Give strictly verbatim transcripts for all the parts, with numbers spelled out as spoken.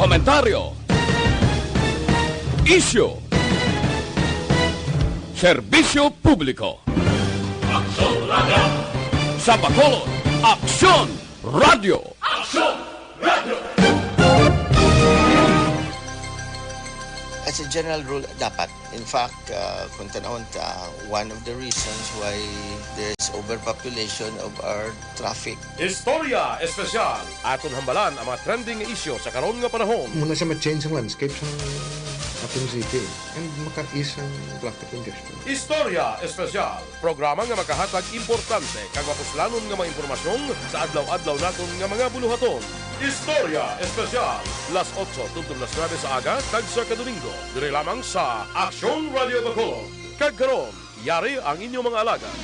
Komentaryo. Isyu. Serbisyo publiko. Aksyon Radio. Sa Bacolod, Aksyon Radio. Aksyon Radio. As a general rule, dapat. In fact, uh, kung tanawon ta, one of the reasons why there's overpopulation of our traffic. Istorya Espesyal. Aton hambalan ang mga trending nga isyu sa karon nga panahon. Muna siya ma-change ang landscape sa ating city and maka-ease ang traffic congestion. Istorya Espesyal. Programa nga makahatag importante kag mapuslanon nga mga impormasyon sa adlaw-adlaw naton nga mga buluhaton. Istorya Espesyal. Las otso tubtob las nuebe sa aga, kag sa kadomingo, diri lamang sa Aksyon Radio Bacolod. Kag karon, yari ang inyong mga alagad.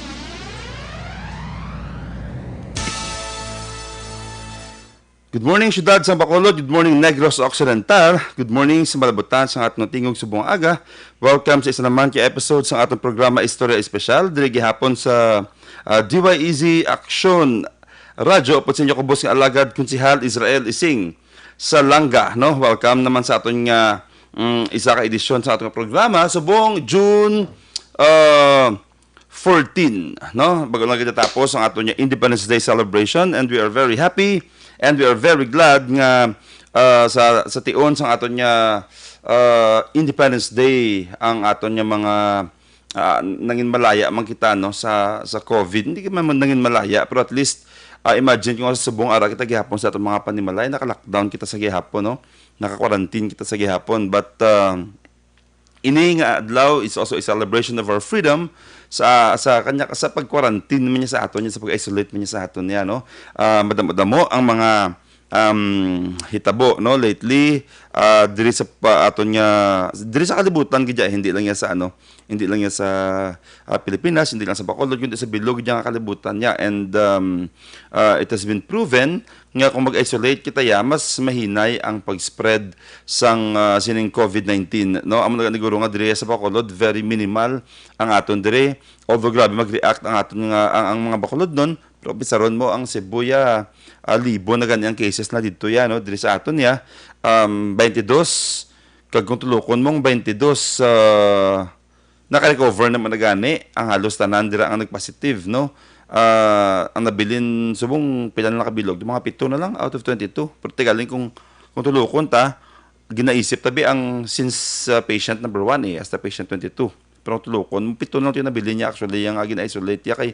Good morning, Syudad sang Bacolod. Good morning, Negros Occidental. Good morning sa malabutan sa aton tingog subong aga. Welcome sa isa naman ka episode sa aton programa Istorya Espesyal, diri gihapon sa ah, D Y E Z Aksyon Radyo, upod sa inyo kubos nga alagad, Konsehal Israel Ising sa Langga, no? Welcome naman sa aton nga mm, isa ka edisyon sa aton programa subong June uh, fourteen, no? Bago lang kita tapos ang aton nga Independence Day celebration, and we are very happy and we are very glad nga uh, sa sa tion sang aton nga uh, Independence Day ang aton nga mga ah, nangin malaya man kita, no, sa sa COVID. Hindi man nangin malaya, pero at least ah, imagine kung sa subong ara kita gihapon sa atong mga panimalay, naka-lockdown kita sa gihapon, no? Naka-quarantine kita sa gihapon. But ah, ini nga adlaw is also a celebration of our freedom sa sa kanya sa pag-quarantine man niya sa aton, sa pag-isolate man niya sa aton niya, no? Ah, madamo-damo ang mga um, hitabo, no, lately, ah, diri sa pa, aton nga diri sa kalibutan gid, hindi lang yan sa ano, hindi lang yan sa ah, Pilipinas, hindi lang sa Bacolod, kundi sa bilog nga kalibutan niya. And um, ah, it has been proven nga kung mag-isolate kita ya, mas mahinay ang pag-spread sang ah, sining COVID nineteen, no? Amo na gani guro nga diri sa Bacolod, very minimal ang aton diri. Although grabe mag-react ang aton nga ang, ang mga Bacolodnon, pero bisaron mo ang Cebu ya, ah, libo na gani ang cases na didto ya, no? Diri sa aton ya, um, twenty-two, kag kung tulukon mong twenty-two, ah, naka-recover naman na gani ang halos tanan dira ang nagpositive, no? Ah, ang nabilin subong pila na nakabilog, mga pito na lang out of twenty-two. Pero tigaling kung kung tulukon ta, ginaisip tabi ang since ah, patient number one eh, hasta patient twenty-two. Pero ang tulukon, pito lang ito yung nabilin niya actually, yung ah, gina-isolate niya kay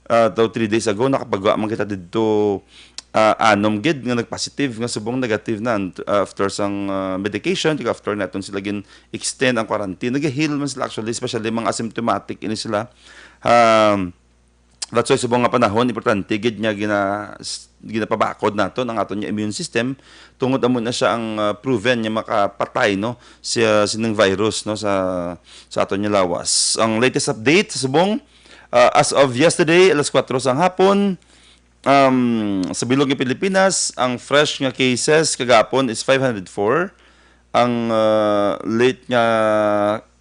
ah, daw three days ago, nakapagawa man kita didto ah, anom gid nga nag-positive, nga subong negative na and, ah, after sang ah, medication, kag after naton sila gin-extend ang quarantine. Nag-heal man sila actually, especially mga asymptomatic ini sila. Um, that's why subong nga panahon, importante gid nga gina, s- ginapabakod naton ang aton nga immune system, tungod amo na siya ang ah, proven nga makapatay, no, siya sining virus, no, sa sa aton nga lawas. Ang latest update sa subong, ah, as of yesterday, alas kuwatro sang hapon, um, sa bilog nga Pilipinas, ang fresh nga cases kagapon is five hundred four, ang ah, late nga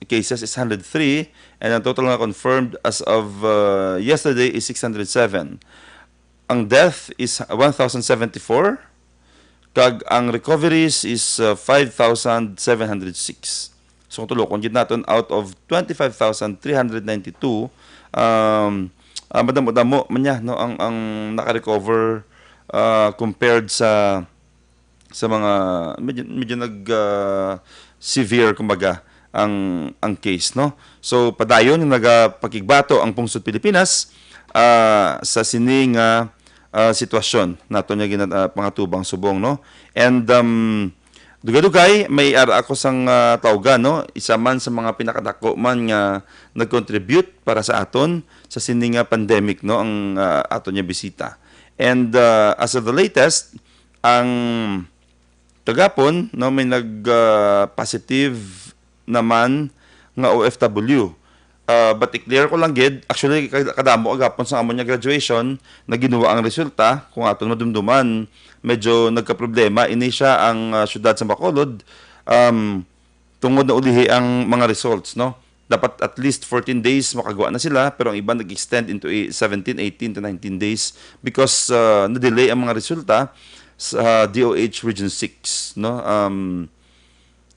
cases is hundred three, and ang total nga confirmed as of ah, yesterday is six hundred seven. Ang death is one thousand seventy-four, kag ang recoveries is uh, five thousand seven hundred six. So kung tulokon gid naton, out of twenty-five thousand three hundred ninety-two, um, ah, madamo-damo man niya, no, ang ang naka-recover ah, compared sa sa mga medyo, medyo nag ah, severe, kumbaga, ang ang case, no. So padayon nga nagapakigbato ang pungsod Pilipinas ah, sa sini nga ah, sitwasyon nato nga gina ah, pangatubang subong, no. And um, dugay-dugay may ara ako sang ah, tawgan, no, isa man sa mga pinakadako man nga nag-contribute para sa aton sa sini nga pandemic, no, ang ah, aton nga bisita. And ah, as of the latest, ang kagapon, no, may nag ah, positive naman nga O F W. Ah, but i-clear ko lang gid, actually, ka- kadamo kagapon sa amon nga graduation na ginuwa ang resulta. Kung aton madumduman, medyo nagkaproblema ini siya ang ah, syudad sa Bacolod, um, tungod na ulihi ang mga results, no. Dapat at least fourteen days makagawa na sila, pero ang iban nag-extend into i- seventeen, eighteen to nineteen days because ah, na-delay ang mga resulta. sa D O H Region six, no? Um,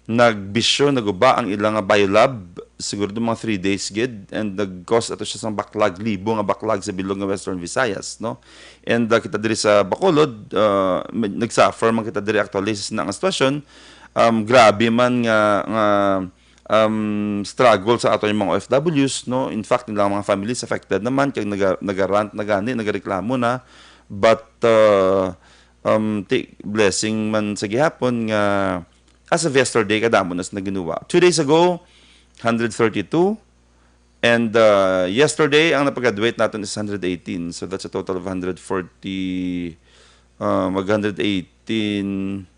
nagbisyo, naguba ang ilang nga biolab, siguro mga three days gid, and nag-cause ato siya sang baklag, libo nga baklag sa bilog nga Western Visayas, no? And, uh, kita diri sa Bacolod, uh, may- nag-suffer man kita diri actually sa nga sitwasyon. Um, grabe man nga, nga, um, struggle sa ato yung mga O F Ws, no? In fact, nilang mga families affected naman, kag naga-, nagarant na gani, nagareklamo na. But, uh, um, ti-, blessing man sa gihapon nga as of yesterday, kadamo na sa naginuwa. Two days ago, hundred thirty-two. And, uh, yesterday, ang napagraduate naton is hundred eighteen. So, that's a total of hundred forty, uh, mag hundred eighteen,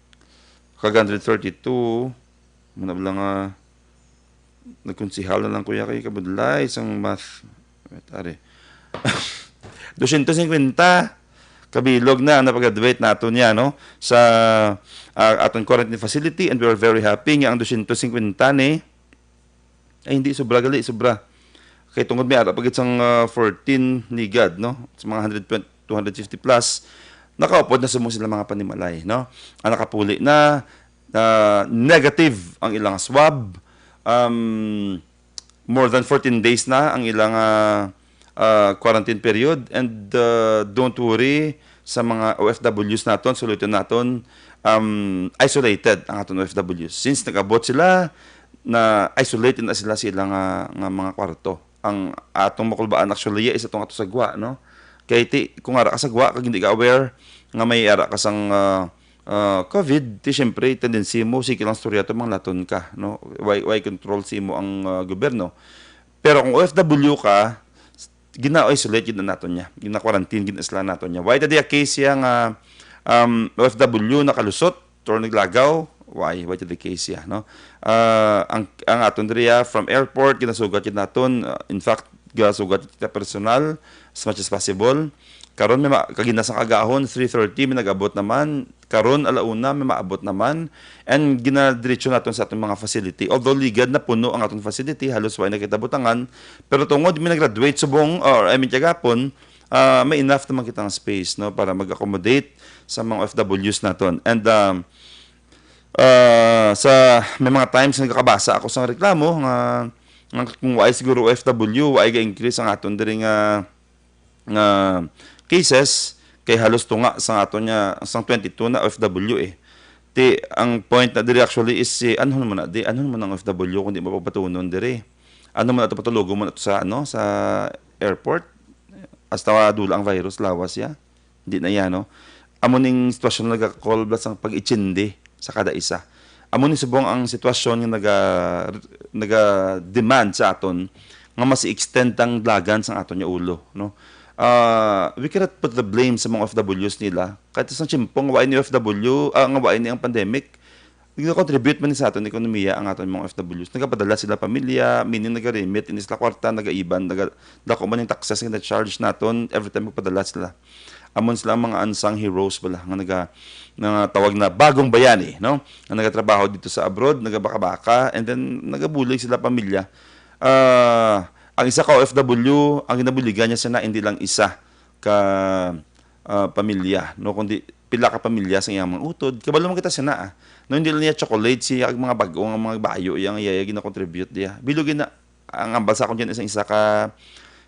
kag hundred thirty-two. Muna lang nga, nagkonsihal na lang, kuya, kay kabudlay sang math. Wait, ari. Dosyentos singkwenta kabilog na ang napagraduate nato niya, no? Sa, ah, aton quarantine facility, and we are very happy nga ang dosyentos singkwenta ni, ay, hindi, sobra gali, sobra. Kay tungod may ara pa gid sang, ah, fourteen ligad, no? Sa mga hundred twenty, two hundred fifty plus, nakaupod na sumo sila mga panimalay, no? Ang nakapuli na, ah, negative ang ilang swab. Um, more than fourteen days na ang ilang, ah, ah, quarantine period. And, ah, don't worry sa mga O F Ws naton, suliton naton, um, isolated ang aton O F Ws. Since nag-abot sila, na isolated na sila sa ilang, ah, nga mga kwarto. Ang atong makulbaan actually is atong ato sa gwa, no? Kay ti, kung ara ka sa gwa, kag hindi ka aware nga may ara ka sang, ah, ah, COVID, ti siyempre, tendency mo, sige lang storya to, manglaton ka, no? Way, way control sa imo ang, ah, gobyerno. Pero kung O F W ka, gina-isolate gid na naton niya. Gina-quarantine gid na sila naton niya. Way ta diya case siya nga, um, O F W nakalusot or naglagaw? Way, way ta diya case siya, no? Ah, ang, ang aton diriya from airport, ginasugat gid naton. Ah, in fact, ginasugat kita personal as much as possible. Karon may ma-, kagina sang agahon, three thirty, may nag-abot naman. Karon, ala una, may maabot naman. And ginadiretso naton sa atong mga facility. Although ligad na puno ang atong facility, halos way na kita butangan. Pero tungod may nag-graduate subong, or I mean, kagapon, ah, may enough naman kita ng space, no, para mag-accommodate sa mga O F Ws naton. And, um, ah, sa, may mga times nagkakabasa ako sa reklamo nga, nga kung way siguro O F W, way ga-increase ang aton diri nga, nga cases, kay halos tunga sa aton nga sang twenty-two na O F W eh. Ti, ang point na diri actually is si, ano naman na, di, ano naman ang O F W kung di mapapatunon diri? Ano man ato, patulogon man ato sa, ano, sa airport? Hasta dula ang virus, lawas ya. Di na yan, no? Amo ning sitwasyon nga nagakol blas ang pag-itsindi sa kada isa. Amo ni subong ang sitwasyon nga naga-, naga-demand sa aton nga mas i-extend ang dagan sang aton nga ulo, no? Ah, we cannot put the blame sa mga O F Ws nila. Kahit sa tiempo nga wa ni O F W, ah, nga wa ni ang pandemic, nag-contribute man ni sa aton ekonomiya ang aton mga O F Ws. Nagapadala sila pamilya, meaning naga-remit ini sila kwarta, nagaiban, naga-, dako man yung taxes nga na-charge naton every time magpadala sila. Amon sila ang mga unsung heroes bala nga naga-, nga tawag na bagong bayani, no? Nga nagatrabaho dito sa abroad, nagabaka-baka, and then nagabulig sila pamilya. Ah, ang isa ka O F W, ang ginabuligan niya sana hindi lang isa ka, ah, pamilya, no, kundi pila ka pamilya sa iyang mga utod. Kabalo man kita sana, ah. No, hindi lang niya chocolate siya, ang mga bag-o nga mga bayo, iyang iya, iya gina-contribute diya. Bilog na, ang ambal sa akon dyan, isang isa ka,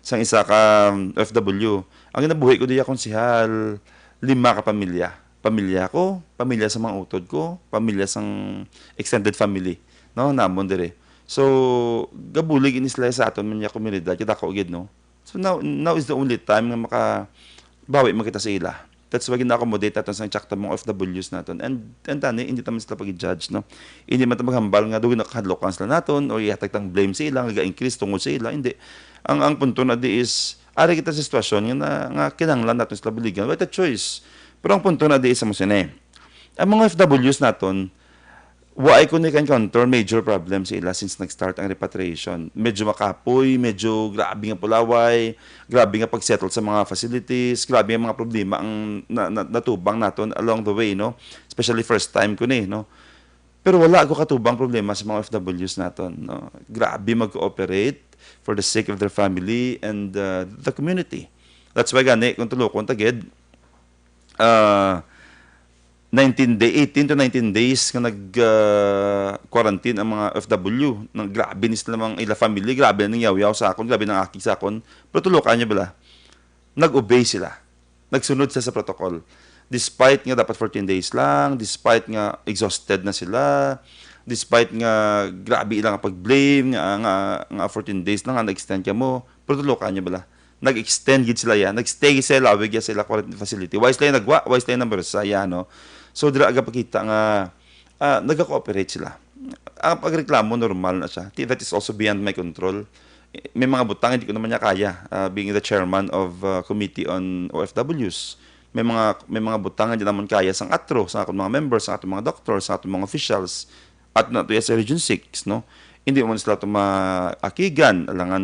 isang isa ka, um, O F W. Ang ginabuhi ko diya, konsehal, lima ka pamilya. Pamilya ko, pamilya sa mga utod ko, pamilya sang extended family, no, namon dire. So, gabulig ini sila sa aton man niya komunidad, kita ko gid, no? So now, now is the only time nga makabawi man kita sa ila. That's why gina-accommodate naton sa insakto mga O F Ws naton. And, and tani, hindi naman sila pag-judge, no? Hindi man ta maghambal nga doon nakahadlokan sila naton o ihatag tang blame sa ila, nga ga-increase tungod sa ila. Hindi. Ang, ang punto na di is, ari kita sa sitwasyon nga, na, nga kinahanglan naton sila buligan. What a choice. Pero ang punto na di is, amo sini. Ang mga O F Ws naton, wa ay ko ni encounter major problem sa ila since nag-start ang repatriation. Medyo makapoy, medyo grabe nga pulaway, grabe nga pag-settle sa mga facilities, grabe nga mga problema ang na, na, natubang naton along the way, no? Especially first time ko ni, no? Pero wala ko katubang problema sa mga O F Ws naton, no? Grabe mag-cooperate for the sake of their family and, uh, the community. That's why gani, kung tulukon ta gid, ah, nineteen day, eighteen to nineteen days nga nag, ah, quarantine ang mga O F W. Nang grabe ni sila, mga ila family, grabe nang yawyaw sa akon, grabe nang akig sa akon. Pero tulokan niya bala, nag-obey sila. Nagsunod sila sa protocol. Despite nga dapat fourteen days lang, despite nga exhausted na sila, despite nga grabe ilang pag-blame nga, nga, nga fourteen days lang nga na-extend ka mo, pero tulokan niya bala. Nag-extend gid sila yan. Nag-stay sila, lawig yan sila quarantine facility. Why sila nagwa? Why sila nagbarsa yan, no? So, dira aga pakita nga, ah, nagka-cooperate sila. Ang pagreklamo, normal na siya. Ti-, that is also beyond my control. May mga butang, hindi ko naman niya kaya, ah, being the chairman of, ah, Committee on O F Ws. May mga, may mga butang, hindi naman kaya sang atro, sa aton mga members, sa aton mga doctors, sa aton mga officials, at na to sa Region six, no? Hindi man sila to maakigan, alangan,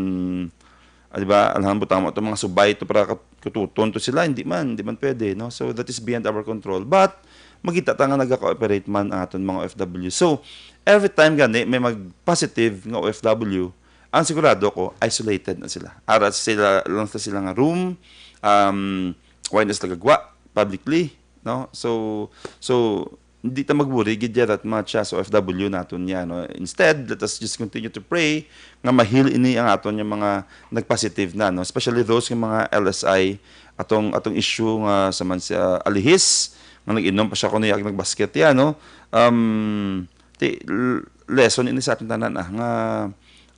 ah, di ba? Alangan butang mo to mga subay to para kat-, katuton to sila, hindi man, hindi man pwede, no? So that is beyond our control. But makita ta nga nagka-cooperate man ang aton mga O F W. So every time gani may mag-positive nga O F W, ang sigurado ko, isolated na sila. Ara sila lang sa sila nga room, um, why na sila gagwa publicly, no? So, so, hindi ta mag-worry gid ya that much, ah, sa O F W naton niya, no? Instead, let us just continue to pray nga ma-heal ini ang aton nga mga nag-positive na, no? Especially those nga mga L S I, atong, atong issue nga sa man sa Alihis, nga nag-inom pa siya kuno ya, nagbasket ya, no? Um, ti-, l-, lesson ini sa aton tanan, ah, nga,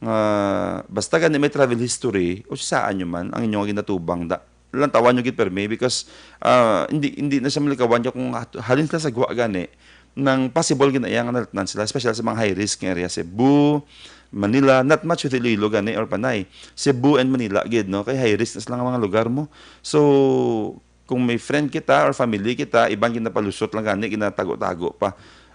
nga basta gani may travel history, o saan nyo man, ang inyong ginatubang, da, lantawan nyo gid permi because, ah, hindi, hindi na siya malikawan nyo kung hat-, halin sila sa gwa gani, nang possible gid na iya nga nalatnan sila, especially sa mga high risk nga area, Cebu, Manila, not much with Iloilo gani or Panay. Cebu and Manila gid, no? Kay high risk na sila nga mga lugar mo. So, kung may friend kita or family kita, iban gid napalusot lang gani, ginatago-tago pa.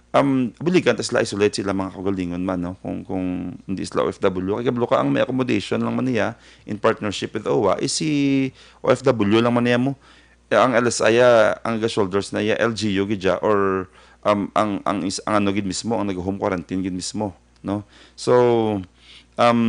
Um, buligan ta sila, isolate sila, mga kaugalingon man, no? Kung, kung hindi sila O F W. Kay kabalo ka, ang may accommodation lang man niya in partnership with owa is si O F W lang man niya mo. Eh, ang L S I, ah, ang ga-shoulders na iya, L G U gid siya, or, um, ang, ang is-, ang ano gid mismo, ang nag-home quarantine gid mismo, no? So, um,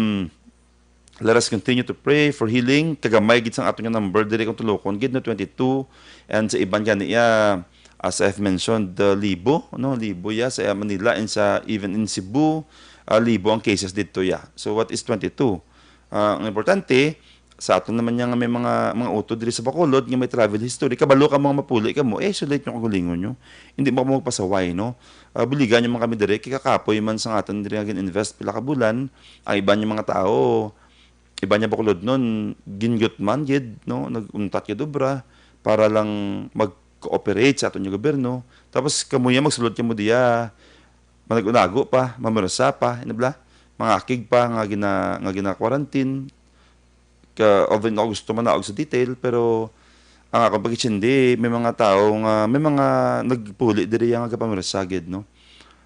let us continue to pray for healing. Kagamay gid sang aton nga number diri kung tulokon gid, no, twenty-two. And sa iban gani, ah, as I've mentioned, the libo, no, libo ya sa Manila and sa, even in Cebu, ah, libo ang cases dito ya. So what is twenty-two? Ah, ang importante, sa aton naman niya nga may mga, mga utod diri sa Bacolod nga may travel history, kabalo ka mga mapuli ka mo, eh, isolate nyo, kaugalingon nyo. Hindi mo kamo magpasaway, no? Ah, buligan nyo man kami diri, kay kakapoy man sa aton diri nga gin-invest pila ka bulan, ang iban nga mga tao, iban nga Bacolodnon, gingyot man gid, no? Nag-untat gid obra para lang mag-cooperate sa aton nga gobyerno. Tapos kamo ya magsulod kamo diya, manag-unago pa, mamarsa pa, inabla, mangakig pa nga gina-, nga gina-quarantine. Ka, although hindi ako gusto manaog sa detail, pero ang akong pagkitsindi, may mga tao nga, may mga nagpuli diri nga gapamarsa gid, no?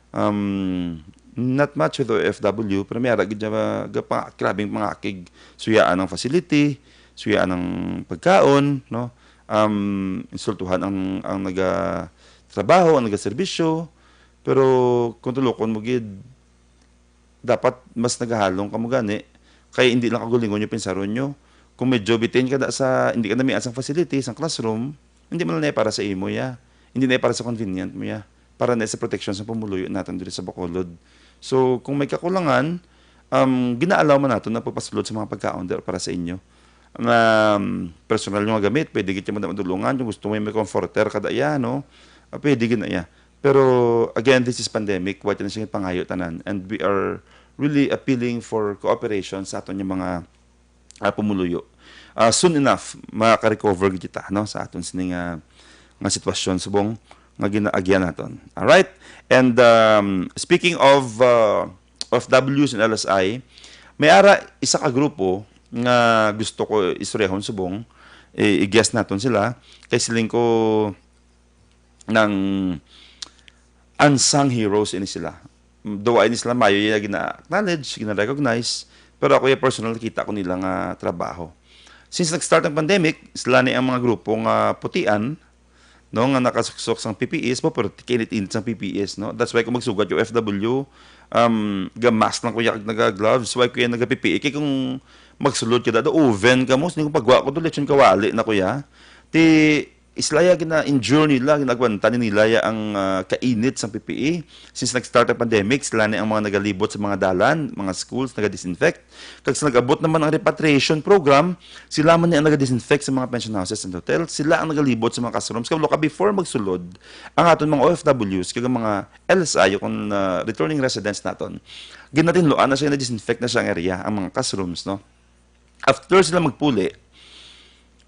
Um, not much with O F W, pero may ara gid nga gapa-, grabing pangakig, suyaan ang facility, suyaan ang pagkaon, no? Um, insultuhan ang, ang nagatrabaho, ang nagaserbisyo, pero kung tulokon mo gid, dapat mas nagahalong kamo gani, kay hindi lang kaugalingon yung pinsaron nyo. Kung medyo bitin ka na sa, hindi ka namian sang facility, sang classroom, hindi man na para sa imo ya. Hindi na para sa convenient mo ya. Para na sa protection sa pumuluyo natin dito sa Bacolod. So, kung may kakulangan, um, ginaalaw man nato na pagpasulod sa mga pagkaon dito para sa inyo. Ang, um, personal nyo nga gamit, pwede gid mo na madulungan. Kung gusto mo yung may comforter kada iya, no? Ah, pwede gid na iya. Pero, again, this is pandemic. Wa na siya pangayo tanan. And we are really appealing for cooperation sa aton yung mga, ah, pumuluyo. Ah, soon enough, makaka-recover gid kita, no, sa aton sining, ah, nga sitwasyon subong nga ginaagyan naton. Alright? And, um, speaking of, uh, O F Ws and L S I, may ara isa ka grupo nga gusto ko istoryahon subong, i-, i-guest naton sila. Kay siling ko nang unsung heroes ini sila. Duwa ini sila mayo ya gina-acknowledge, gina-recognize, pero ako ya personal nakita ko nila nga trabaho. Since nag-start ang pandemic, sila ni ang mga grupo nga putian, no, nga nakasuksok sang P P Es mo, pero kainit-init sang P P Es, no? That's why kung magsugad yung O F W, um, ga-mask lang ko ya, naga-gloves, why ko ya naga-P P E? Kay kung magsulod ka, dado oven ka mo, sining pagwa ko to, lechon kawali na ko ya. Ti, Sila ya gina-endure nila, ginagwanta ni nila ya ang, ah, kainit sang P P E. Since nag-start ang pandemic, sila ni ang mga nagalibot sa mga dalan, mga schools, naga-disinfect. Kag sa nag-abot naman ang repatriation program, sila man ni ang naga-disinfect sa mga pension houses and hotel, sila ang nagalibot sa mga classrooms. Kag look, before magsulod, ang aton mga O F Ws, kag ang mga L S I, o kung, ah, returning residents naton, ginatinluan na siya, na-disinfect na siya ang area, ang mga classrooms, no? After sila magpuli,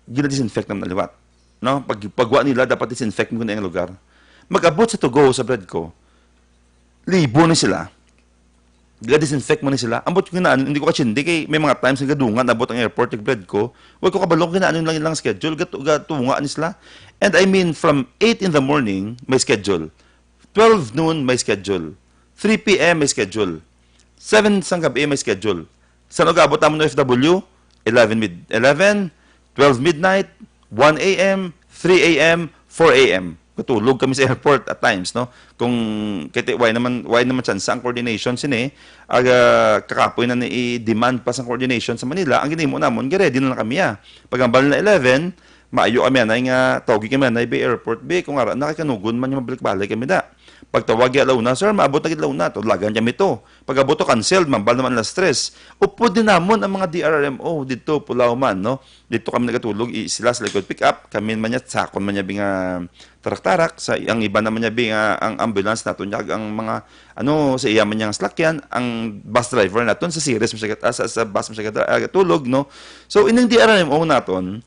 gina-disinfect naman na liwat. No? Pag, pagwa nila, dapat disinfect mo na yung lugar. Mag-abot sa Tugo, sa Bredco, libo ni sila. Ga-disinfect mo ni sila. Ambot ko na, hindi ko katsindi kay may mga times nga gadungan, abot ang airport, yung Bredco. Wag ko kabalo kung kinaan lang ilang schedule, gatu-, gatunga ni sila. And I mean, from eight in the morning, may schedule. Twelve noon, may schedule. Three P M, may schedule. Seven sang gabi, may schedule. Sa nag-abot naman ng O F W, eleven mid-, eleven, twelve midnight, one A M, three A M, four A M. Katulog kami sa airport at times, no? Kung, kaya, why naman, why naman chance ang coordination sini, aga, kakapoy na ni i-demand pa sa coordination sa Manila, ang ginimo namon, gi-ready na lang kami, ah. Pag ang bal na eleven, maayo kami, anay nga, tawgi kami, anay, bi airport, bi, kung ara, nakakanugon man yung mabalik-balik kami da. Pagtawag ya alauna, "Sir, maabot na gid alauna." To, lagan kami to. Pag-abot to, canceled, mambal naman alas tres. Upod din namon ang mga D R R M O dito, Pulao man, no? Dito kami nagatulog, i-, sila sa likod pick up, kami man niya, sakon man niya, bi nga tarak-tarak, sa, ang iba naman niya, bi nga, ang ambulance naton, niya, ang mga, ano, sa iya man niya nga salakyan, ang bus driver naton, sa series, masyagat, ah, sa, sa bus, masyagat, ah, tulog, no? So, ining D R R M O naton,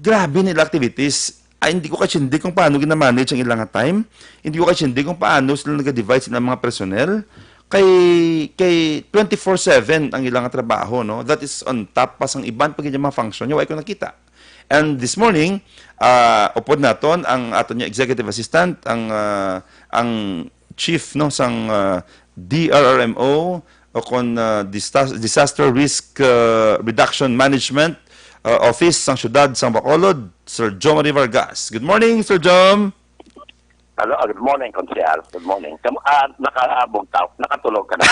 grabe nila activities. Ay, hindi ko katsindi kung paano ginamanage ang ilang time. Hindi ko katsindi kung paano sila nag-divide sila mga personnel. Kay, kay twenty-four seven ang ilang trabaho, no? That is on top pa sang iban pa gid yung mga function niya, wala ko nakita. And this morning, ah, upod naton ang aton niya executive assistant, ang, ah, ang chief, no, sang, ah, D R R M O, o kon, ah, disas-, Disaster Risk, ah, Reduction Management, ah, Office sang Siyudad sang Bacolod, Sir Jomari Vargas. Good morning, Sir Jom. Hello, ah, good morning, Konsehal. Good morning. Kam-, ah, nakaabog tao, nakatulog ka na.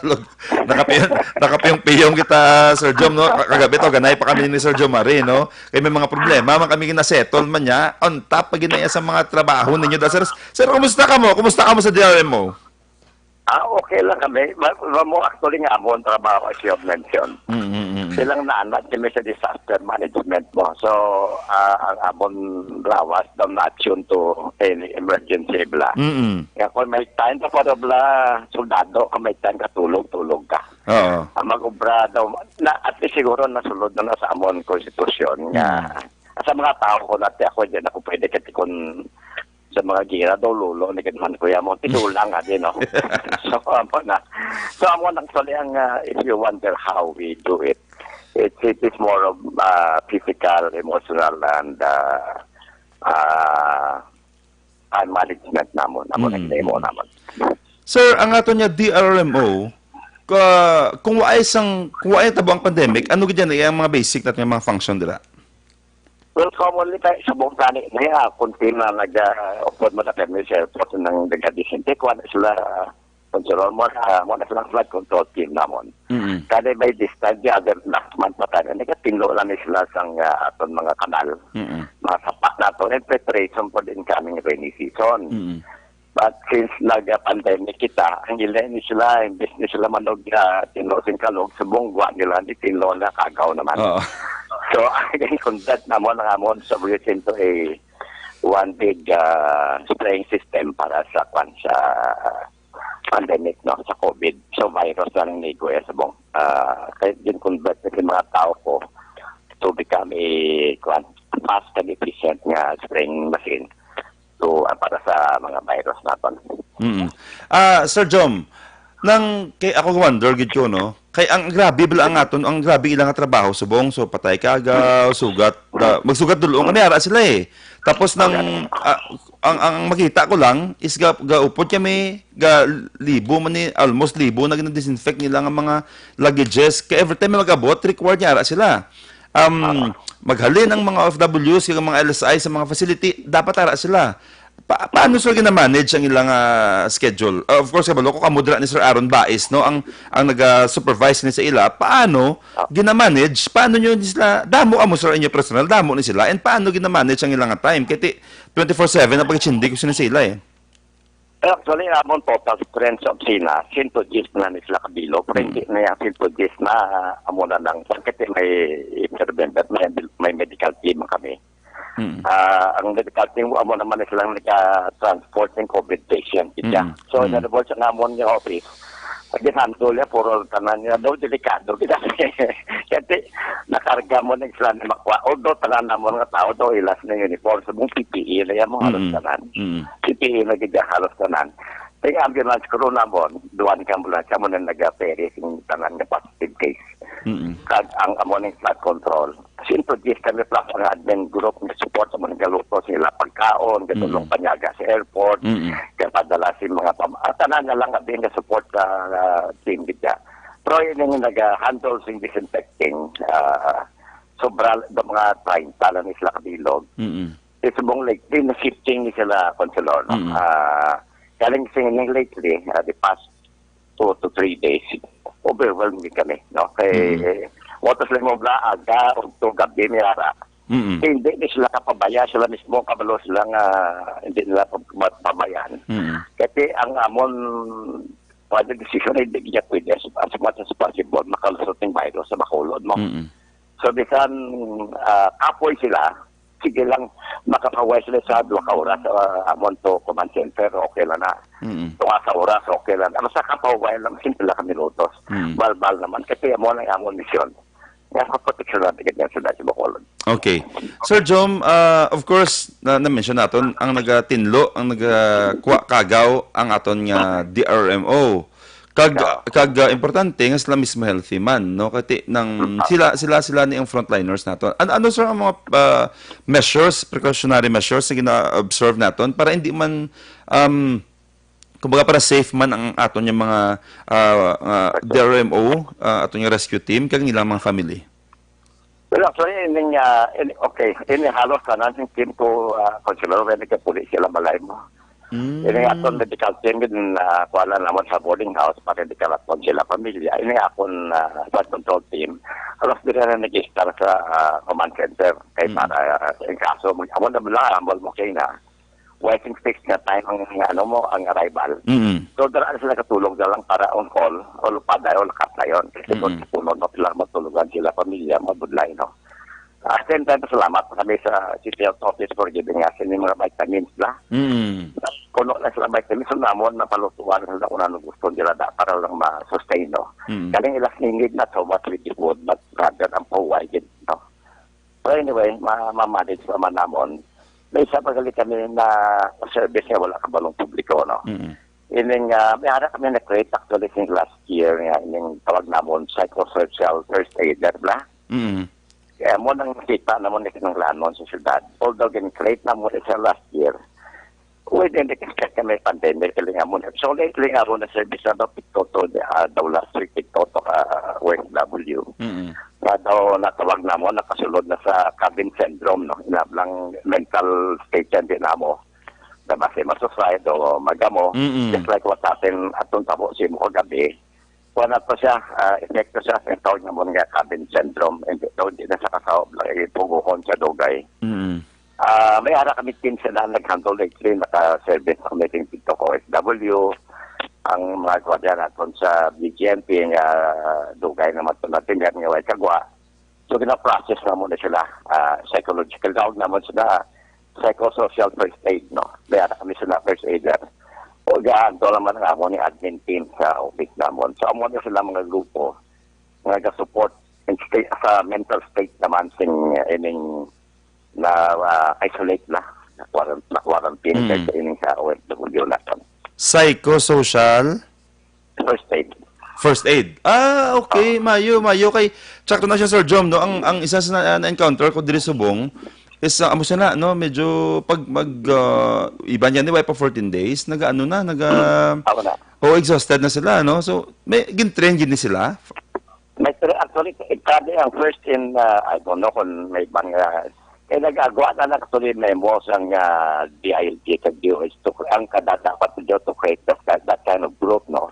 Tulog. Nakapiyong, nakapiyong-piyong kita, Sir Jom, no? Ka-, kagabi to, ganay pa kami ni Sir Jomari, no? Kay may mga problema man kami gina-settle man niya. On top pa gid na iya sa mga trabaho ninyo da, sir. Sir, kumusta ka mo? Kumusta ka mo sa D R M O? Ah, okay lang kami. Ma-, ma-, mo actually nga amon trabaho, as you have mentioned. Mm, mm, mm, mm. Silang naanad kami sa disaster management mo. So, ah, ang amon lawas daw na-attune to any emergency bala. Mm, mm. Kaya kung may time ka para bala, soldado, kung may time ka, tulog, tulog ka. Oo. Ang mag-obra daw, na, at least siguro nasulod na, na sa amon konstitusyon nga, mm, sa mga tao ko nati, ako, di ako pwede katikon sa mga gira daw, lolo, ni Kadman, kuya mo, tigulang nga din, no? So, amo na. So, amo na, actually, ang, ah, if you wonder how we do it, it, it is more of, ah, physical, emotional, and, ah, ah, time management namon, amo na, mm, ginahimo namon. Sir, ang ato niya D R R M O, ka, kung waay sang, kung waay tabo ang pandemic, ano gid yan ang mga basic natin nga mga function dira? Well, commonly tayo sa buong tani na ya, kung team na nag-, ah, upod mo sa permi sa airport ng nag-disinfect, kuha na sila, ah, control mo na, mo na silang flood control team namon. Mm. Kani by this time, the other last month pa tayo, nagatinlo lang ni sila sang, ah, aton mga kanal. Mm. Mga sapat na to, in preparation for the incoming rainy season. Mm. But since nag-pandemic kita, ang ila ni sila, imbes ni sila manog nga tinlo sing kalog, subong gwa nila ni tinlo na kagaw naman. Oo. So, ang conduct namon, ang amon, so we send to a one big, ah, spraying system para sa, kwan, sa pandemic, no, sa COVID. So, virus lang ni Kuya Subong. Ah, kaya din convert na yung mga tao ko to become a, kwan, fast and efficient nga spraying machine to, ah, para sa mga virus naton. Mm. Ah, Sir Jom, nang kay ako wonder gid ko, no? Kay ang grabe bala ang aton, ang grabe ilang nga trabaho subong, so patay kagaw, sugat, ah, magsugat dulong kami ara sila eh. Tapos nang, ah, ang, ang makita ko lang is ga, gaupod kami, ga libo man ni, almost libo na gina-disinfect nila nga mga luggages. Kay every time may mag-abot, required niya ara sila. Um, maghalin ang mga O F Ws, yung mga L S I sa mga facility, dapat ara sila. Pa paano, sir, gina-manage ang ilang, ah, schedule? Ah, of course, kabalo ko, kamo dira ni Sir Aaron Bais, no, ang ang naga-supervise ni sa ila. Paano Ah. gina-manage? Paano nyo ni sila? Damo amo, sir, inyo personal, damo ni sila. And paano gina-manage ang ilang time? Kay ti twenty-four seven ang pagkachindi ko sila sa ila, eh. Actually, amon total strength sa opisina, sento diyes na ni sila kabilog. Pero Mm. hindi na yung sento diyes na, amo na lang. Kasi may, if you remember, may, may medical team kami. Mm. Ah, ang medical team, amo naman na silang naka-transport ng COVID patient. Kita. Mm. So, Mm. in other words, ang amon nga office, pag handle niya, puro tanan niya daw, delikado. Kita. Kasi nakarga mo na sila ni Makwa. Although, tanan namon nga tao daw, ilas na uniform. So, mong P P E na yan, mo halos Mm. tanan. Mm. P P E na gid halos tanan. Kay ambulance crew namon, duwan ka ambulance, amo na naga-ferry sing tanan nga positive case. Mm. Kag ang amo ning flood control. Siyempre, diyes kami plus ang admin group nga support sa mga galuto sila, pagkaon, gatulong Mm. panyaga sa airport, Mm. kaya padala sa mga pam-, ah, tanan na lang abin nga support sa ah, team gid siya. Pero yun yung nag-handle sing disinfecting, ah, sobra, do mga treinta lang sila kabilog. Mm. It's mong lately na shifting ni sila, Consuelo, no? Mm. Ah, galing singing lately, ah, the past two to three days, overwhelmed din kami, no? Kay, Mm. watos lang mo bla, aga, ugto, gabi, may ara. Mm. Hindi ni sila kapabaya, sila mismo, kabalo sila nga, hindi nila pag-, ma-, pabayaan. Mm. Kasi ang amon, pwede decision ay hindi niya pwede as, as much as possible, makalusot ng virus sa Bacolod, no? Mm. So, bisan ah, kapoy sila, sige lang, makapaway sila sa dua ka oras, ah, amon to command center, okay lang na. Mm. Tunga sa oras, okay lang. Ano sa kapaway lang, simple lang minutos. Mm. Balbal naman, kasi amo na amon misyon. Nga sa proteksyon natin, ganyan sila sa Bacolod. Okay. Sir Jom, ah, of course, na, na-mention naton ang nagatinlo, ang nagakuha kagaw ang aton nga D R M O. Kag kag ah, importante nga sila mismo healthy man, no? Kati nang sila sila sila ni ang frontliners nato. Ano ano, sir, ang mga ah, measures, precautionary measures na gina-observe naton para hindi man um kumbaga para safe man ang aton yung mga ah, ah, D R M O, ah, aton yung rescue team kag ilang mga family? Well, actually, ining, ah, ini, okay, ini halos tanan sing team ko, ah, Consuelo, may nagkapuli sila balay mo. Mm. Ini aton medical team, din, ah, kuha lang naman sa boarding house, para di kalatpon sila pamilya. Ini akon ah, flood control team, halos di na nag-start sa ah, command center. Kay Mm. Para ah, in kaso, mag-, amo na lang, ambol mo kayo na. Waiting fix nga time ang ano mo, ang arrival. Mm. So, dala na sila katulog na lang para on call, o lupad na yun, lakat na yun. Kasi Mm. kung sa puno, no, sila matulugan sila, pamilya, mabudlay, no? At same time, salamat kami sa City Health Office for giving us ini mga vitamins na. Mm. Puno na sila vitamins, so namon, napalutuan na sila kung ano gusto nila da, para lang ma-sustain, no? Mm. Kaling ilas ningig na so much with the food, but rather ang pahuway din, no? But anyway, ma- ma-manage naman namon. May isa pa gali kami na service nga wala kabalong publiko, no? Mm. Ining, ah, may ara kami na-create actually since last year nga, ining tawag namon psychosocial first aider, bla? Mm. Kaya mo nang nakita namon ni kinanglanon sa syudad. Although gin-create namon siya last year, within the kasi may pandemic, kali nga mo na. So, lately nga mo na service na daw, pito to, ah, daw last week, pito to ka O F W. Mm. Nga daw natawag namon, nakasulod na sa cabin syndrome, no? Inablang mental state yan din namo. Na base masusay, do magamo. Mm-mm. Just like what happened atong tabo sa imo kagabi. Kuha na to siya, ah, epekto siya sa tawag namon nga cabin syndrome. And daw, hindi na sa kasaob lang, ipuguhon sa dugay. Mm. Ah, may ara kami team sila nag-handle lately, naka-service ang meeting dito ko O F W, ang mga gwardiya naton sa B G M P nga dugay naman to natin, nga way kagwa. So, gina-process namon na sila, ah, psychological, tawag namon sila, psychosocial first aid, no? May ara kami sila first aider. O, gaan to naman ang amo ni admin team sa office namon. So, amo na sila mga grupo nga ga-support and stay sa mental state naman sing, eh, ining na, ah, isolate na, na quaran-, na quarantine Mm. kay sa ining sa O F W naton. Psychosocial First aid. first aid. Ah, okay, mayo, mayo kay tsaka na siya, Sir Jom, no? Ang ang isa sa na, na-encounter ko diri subong is ah, amo siya na, no? Medyo pag mag ah, iban yan ni wife of fourteen days, nag-ano na, nag ah, Ako na. oh, exhausted na sila, no? So, may gin-train gid ni sila. May tra- actually, ikabi ang first in, ah, I don't know kung may bang, ah, Eh, nag-agwa na lang actually memo sang, ah, D I L G kag D O H two, ang kada dapat nyo to create that, that, that kind of group, no?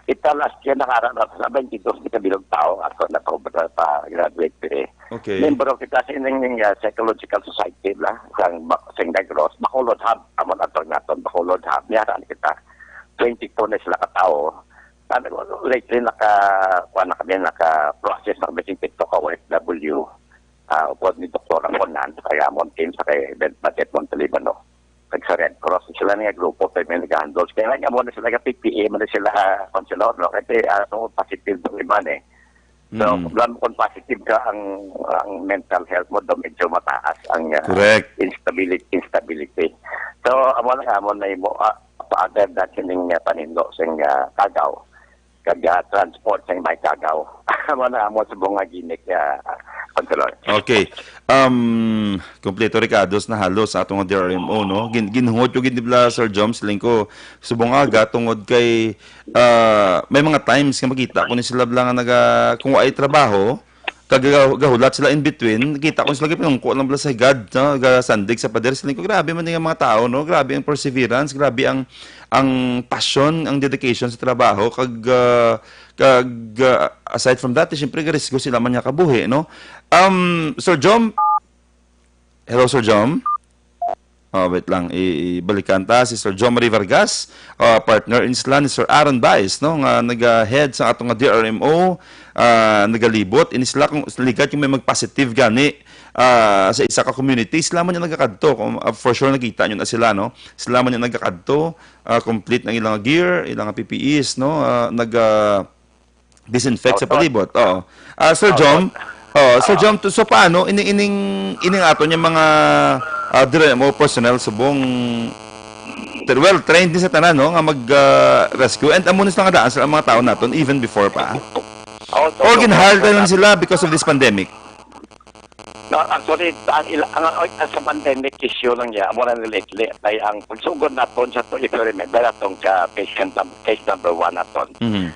Kita last year, nakara na sa twenty-two ka bilog tao, ako na pa, pa graduate diri. Okay. Membro kita sa ining, ah, psychological society la, sang, sang Negros, Bacolod Hub, amon ang tawag naton, Bacolod Hub, niya kita. Twenty-two na sila ka tao. Sabi ko, lately, naka, kuha na kami, naka-process na kami sing TikTok ka O F W. Ah, upod ni Doktora Fonan, sa kay amon team, sa kay Bed-, Batet Montalibano. Kag sa Red Cross, sila nga grupo, pero may nag-handle. Kaya nga mo na sila ka P P A, mo na sila, ah, konselor, no? Kasi, ah, ano, positive ang iban, eh. So, Mm. alam mo kung positive ka, ang, ang mental health mo, do medyo mataas ang, ah, Correct. instability, instability. So, amo lang, amo na imo, ah, pa-, other than sining, ah, panindo sing, ah, Cagao, kag, ah, transport sa may Cagao. Amo na, amo sa bunga ginik, ah, Consular. Okay. Um, kompleto recados na halos sa atong D R M O, no? Gin-, ginhungod ko gid nila, Sir Joms, siling ko, subong aga, tungod kay, ah, may mga times nga makita ko ni sila bala nga naga-, kung waay trabaho, kag ga-, gahulat sila in between, kita ko sila gipinungko lang bala sa higad, no? Gasandig sa pader. Siling ko, grabe man nga mga tao, no? Grabe ang perseverance, grabe ang, ang passion, ang dedication sa trabaho, kag, ah, kag, ah, aside from that, siyempre, garisgo sila man nga kabuhi, no? Um, Sir Jom? Hello, Sir Jom? Oh, wait lang. I-, ibalikan ta si Sir Jom Marie Vargas, ah, partner in sila ni Sir Aaron Baez, no, nga naga-head sa ato nga D R M O, ah, nagalibot. Ini sila kung ligat yung may mag-positive gani, ah, sa isa ka community, sila man yung nagakadto. Kung, ah, for sure, nakita nyo na sila, no? Sila man yung nagakadto, ah, complete ng ilang gear, ilang P P Es, no? Ah, nag, ah, disinfect sa Outdoor. palibot. Oo. Ah, Sir Outdoor. Jom, oh, Sir Ah. Jom, to, so paano ini-, ining, ining ato niya mga, ah, D R M O personnel subong, ter-, well, trained ni sa tanan, no, nga mag, ah, rescue. And amo ni sila nga daan sa mga tao naton even before pa. Outdoor. O ginhire lang sila because of this pandemic? No, actually, ang ila-, ang, ang, ang sa pandemic issue lang niya, amo na lately, ay ang pagsugod naton sa to, if you remember, atong ka patient num-, case number one naton. Mhm.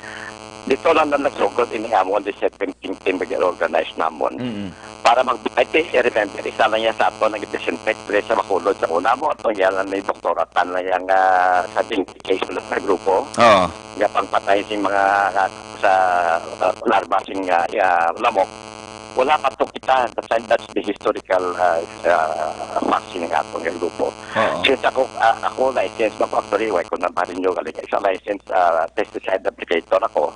Dito lang na nagsugod ini amon, the second team, team nag-organize namon. Mhm. Para mag-, I think, I remember, isa lang niya sa aton nag-disinfect diri sa Bacolod sa una mo, atong yan lang ni Doktora Tan lang yang, ah, sa dengue case ulit na grupo. Oo. Nga pangpatay sing mga, ah, sa, ah, larva sing, ah, ah, lamok. Wala pa to kita. That's, that's the historical, ah, ah, vaccine nga ato nga grupo. Oo. Since ako, ah, ako license ba ko, actually, why ko na pa-renew, galing sa license, ah, pesticide applicator ako.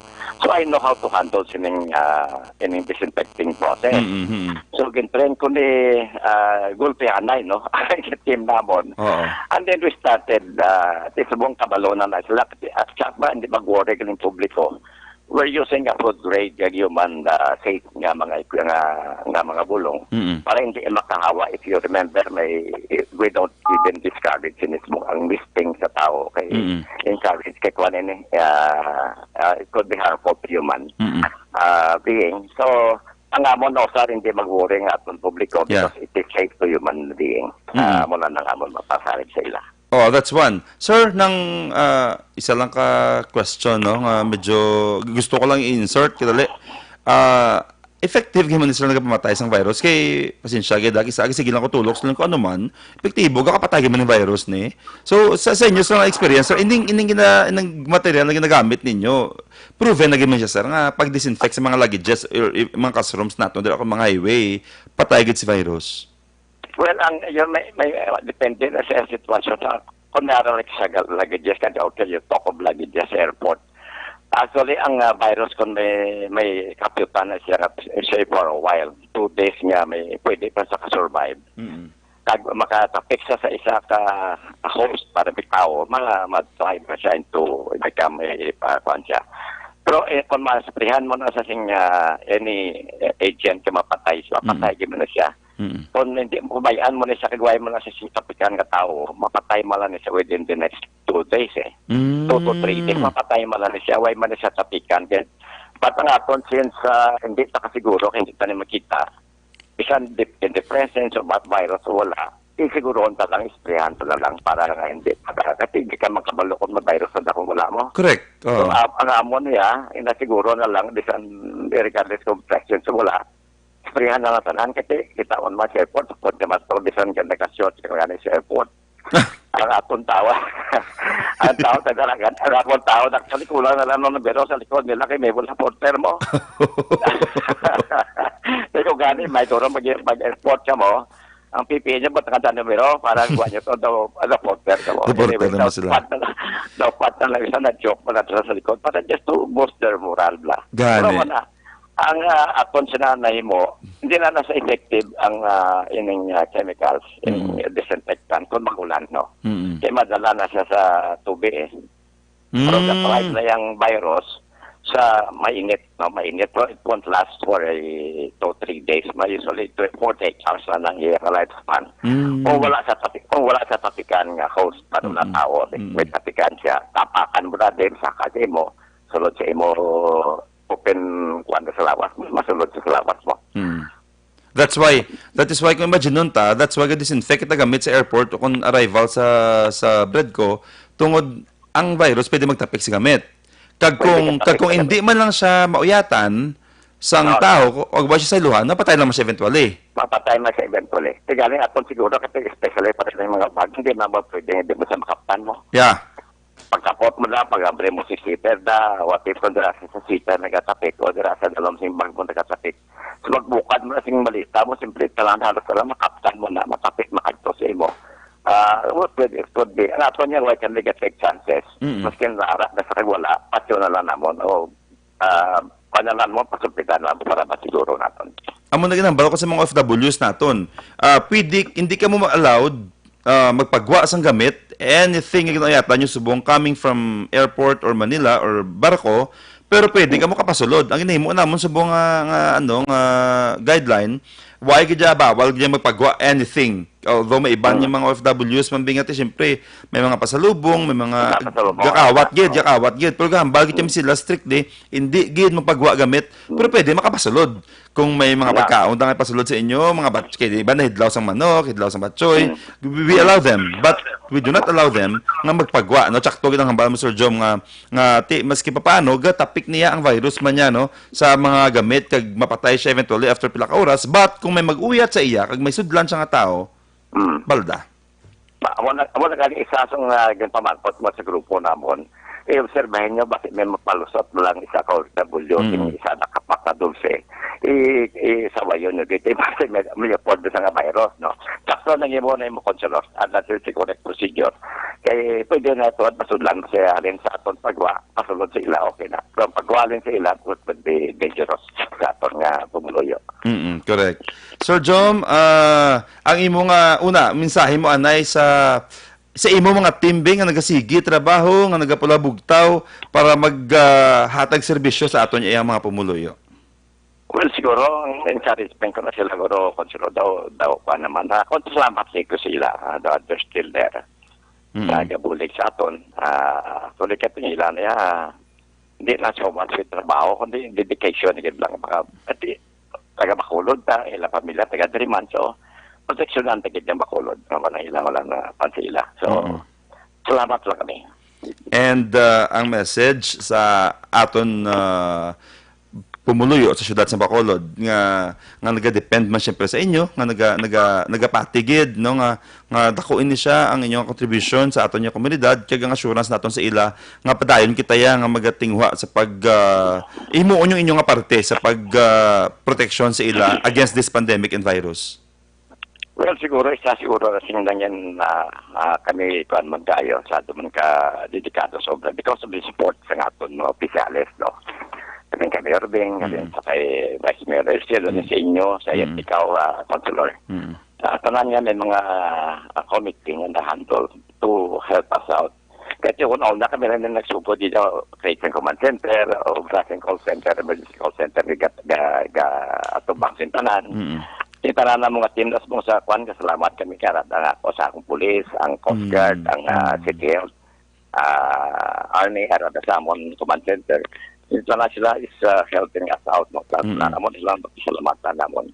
So, I know how to handle sining, ah, ining disinfecting process. Mm, mm, mm. So, gin-train ko ni, ah, Gulpianay, no? Ang team namon. Oo. And then we started, ah, ti subong kabalo na na sila. At sa ba, hindi mag-worry kaning publiko. We're using a food grade nga human, ah, safe nga mga, nga, nga mga bulong. Mm-mm. Para hindi makahawa. If you remember, may, we don't even discourage mismo ang misting sa tao. Kay Mm-mm. encourage kay kuan ini, ah, ah, it could be harmful to human, Mm-mm. ah, being. So, ang amon na usar hindi mag-worry nga aton publiko Yeah. because it is safe to human being. Mm-mm. Ah, amo na nang amon mapasalig sa ila. Oh, that's one. Sir, nang, ah, isa lang ka question, no, nga medyo gusto ko lang i-insert, kadali. Ah, effective gyud man sila nagapamatay sang virus? Kay, pasensya gyud, ah, kisa, sige lang ko tulok, sila ko ano man, epektibo, gakapatay gyud man ang virus ni. So, sa, sa inyo, sa mga experience, sir, ining, ining gina-, ining material na ginagamit ninyo, proven na gyud man siya, sir, nga pag-disinfect sa mga luggages, or, or, mga classrooms nato, dira ko mga highway, patay gyud si virus. Well, ang, yun, may, may, uh, depende na sa sitwasyon. Sa, kung nara, like, sa gal-, luggages ka, okay, you talk of luggages, airport. Actually, ang, uh, virus, kung may, may kapyutan na siya, siya for a while, two days nga, may pwede pa sa ka-survive. Mm. Kag makatapik sa, sa isa ka host para may tao, mga mag-thrive na siya into, become a, a, kuwan siya. Pero, eh, kung masprihan mo na sa sing, ah, any, eh, agent ka mapatay, so, Mm. patay gyud na siya. Mm. Kung hindi mo, kubayaan mo na siya, kagway mo na sa sing tapikan nga tao, mapatay mo lang siya within the next two days, eh. Mm. Two to three days, mapatay mo lang siya, way man na siya tapikan. Then, but ang aton, since, ah, hindi ta kasiguro, kay hindi ta ni makita, bisan dep-, in the presence of that virus o wala, siguroon ta lang, isprehan ta na lang para nga hindi magkakatig. Di ka makabalo kung may virus na kung wala mo. Correct. So, Oo. ah, ang amon niya, inasiguro na lang, bisan regardless kung presence o wala, Prihan na lang tanan, kasi kita on man sa airport, pag naman to, bisan ka naka-short, ka nga sa airport. Ang atong tawa, ang tao sa dalagan, ang atong tao, nagsalikulan na lang ng numero sa likod nila, kay may wala porter mo. Pero gani, may turo mag-, mag-airport ka mo, ang P P A niya, ba't nakanta numero? Para kuha niyo to, daw, ano, porter ka mo. Reporter Anyway, naman daw sila. Pat na, daw pat na lang isa na joke mo na sa likod. Para just to boost their morale, bla. Gani. Pero wala. Ang, ah, aton sila nahimo, hindi na nasa effective ang, ah, ining, ah, chemicals, ining Mm. disinfectant, kung magulan, no? Mm. Kaya madala na siya sa tubig, eh. Pero Mm. na-try na yung virus sa mainit, no? Mainit, pero it won't last for a two, three days. May usually, tw-, forty-eight hours na lang yung lifespan. Mm. Kung wala sa tapi-, kung wala sa tapikan nga host, paano na Mm-mm. tao, Mm-mm. may tapikan siya, tapakan mo na din, saka sa imo, sulod sa imo, open, kuwan ka sa lawas mo, masulod sa lawas mo. Mm. That's why, that is why kung imagine nun ta, that's why ga-disinfect kita gamit sa airport o kung arrival sa, sa Bredco, tungod ang virus pwede magtapik sa gamit. Kag Pwede kung, magtapik kag kung sa hindi gamit. man lang siya mauyatan sang Oo. tao, o wala siya sa iluhan, napatay lang man siya eventually. Mapatay man siya eventually. Kaya galing aton siguro, kasi especially para sa mga bag, hindi naman pwede, hindi mo siya makaptan mo. Yeah. Pagkapot mo na, pag-abre mo si sweater na, what if kung dira sa sweater nagatapik o dira sa dalom sing bag mo nagatapik. So, magbukad mo na sing malita mo, simple tanan, halos ka lang makaptan mo na, matapik, makadto sa imo. Ah, what could, it could be. Ang ato niya, why can they get fake chances? Mm-mm. Maski na ara na sa kagwala, patyo na lang namon. O, ah, panalan mo, pasulpitan lang para masiguro naton. Amo na ginambal ko sa mga O F Ws naton. Ah, pwede, hindi ka mo ma-allowed, ah, magpagwa sang gamit, anything nga ginauyatan nyo subong coming from airport or Manila or barko, pero pwede ka mo kapasulod. Ang ginahimo namon subong nga, nga, ano, nga guideline, why gid ya bawal gid ya magpagwa anything? Although may iban Mm. yung mga O F Ws man bingat, eh, siyempre, may mga pasalubong, may mga Mga pasalubong. gakawat gid, Oo. gakawat gid. Pero gahambal gid kami Mm. sila strictly, hindi gid magpagwa gamit, pero Mm. pwede makapasulod. Kung may mga Yeah. pagkaon, tangay pasulod sa inyo, mga bat-, kay di ba nahidlaw sang manok, hidlaw sang batchoy, Mm. we, we allow them. But we do not allow them nga magpagwa, no? Tsakto gid ang hambal mo, Sir Jom, nga, nga ti, maski papaano, gatapik niya ang virus man niya, no? Sa mga gamit, kag mapatay siya eventually after pila ka oras. But kung may mag-uyat sa iya, kag may sudlan siya nga tao, Mm. balda. Ma-, amo na, amo na gani isa sa nga ginpamangkot mo sa grupo namon. Eh, obserbahin nyo, bakit may mapalusot mo lang isa ka O F W, Mm. yung isa nakapak na dulce? I, i, sawayon nyo dito, basta may, may afford sa nga virus, no? Sakto nang imo na yung consular. At that's the correct procedure. Kay pwede na ito, at masudlan siya, halin sa aton pagwa, pasulod sa ila, okay na. Pero ang pagwa halin sa ila, it would be dangerous sa aton nga pumuluyo. Mm, correct. Sir Jom, ah, ang imo nga, una, mensahe mo, anay, sa, sa imo mga team, be, nga nagasigi trabaho, nga nagapula bugtaw para mag, ah, hatag serbisyo sa aton iyang mga pumuluyo? Well, siguro, ang encouragement ko na sila, guro, kung sila daw, daw, pa naman, ha? Kung salamat sa ko sila, ha? Daw, they're still there. Mm. Nagabulig sa aton. Ah, actually, kato nila niya, hindi na so much with trabaho, kundi dedication, gid lang. Baka, pati, taga Bacolod ta, ila pamilya, taga diri man. So, proteksyonan ta gid ang Bacolod. Ano na ilang wala na pansa ila. So, Mm. salamat lang kami. And, uh, ang message sa aton, uh, pumuluyo sa siyudad sa Bacolod nga, nga naga-depend man siyempre sa inyo, nga naga-, naga-, nagapatigid, no, nga, nga dako ini siya ang inyong contribution sa aton nga komunidad, kag ang assurance naton sa ila nga padayon kita ya nga magatinguha sa pag, ah, himuon yung inyo nga parte sa pag, ah, proteksyon sa ila against this pandemic and virus. Well, siguro, isa siguro na sing lang yan na, ah, kami, kuwan man kayo, sa ato man ka dedikado sobra because of the support sa aton mga opisyales, no? Kami kay Mayor Bing, kami Mm. sa kay Vice Mayor Elsie, Mm. sa inyo, sa Mm. ikaw, ah, Councilor. Mm. Ah, tanan nga may mga, ah, committee nga na-handle to help us out. Kasi kung una kami rin na nagsugod dito, sa isang command center, o sa isang call center, emergency call center, ga, ga, ga, atubang sin tanan. Mm. Sin tanan na mga team, tas mo sa kwan, kasalamat kami karat, ang ako sa akong pulis, ang Coast Guard, Mm. ang, ah, Mm. City Health, ah, Army, ara da sa amon command center. Sin tanan sila is, ah, helping us out, no? Plus, Mm. na namon sila, salamatan namon.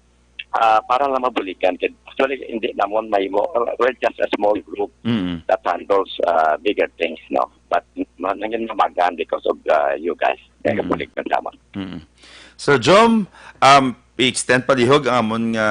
Ah, para lang mabuligan. Kay actually, hindi namon mahimo. We're just a small group Mm. that handles, ah, bigger things, no? But ma-, nangin mabagan because of, ah, you guys. Kaya Mm. kabulig man lamang. Mm. Sir Jom, um, i-extend palihog ang amon nga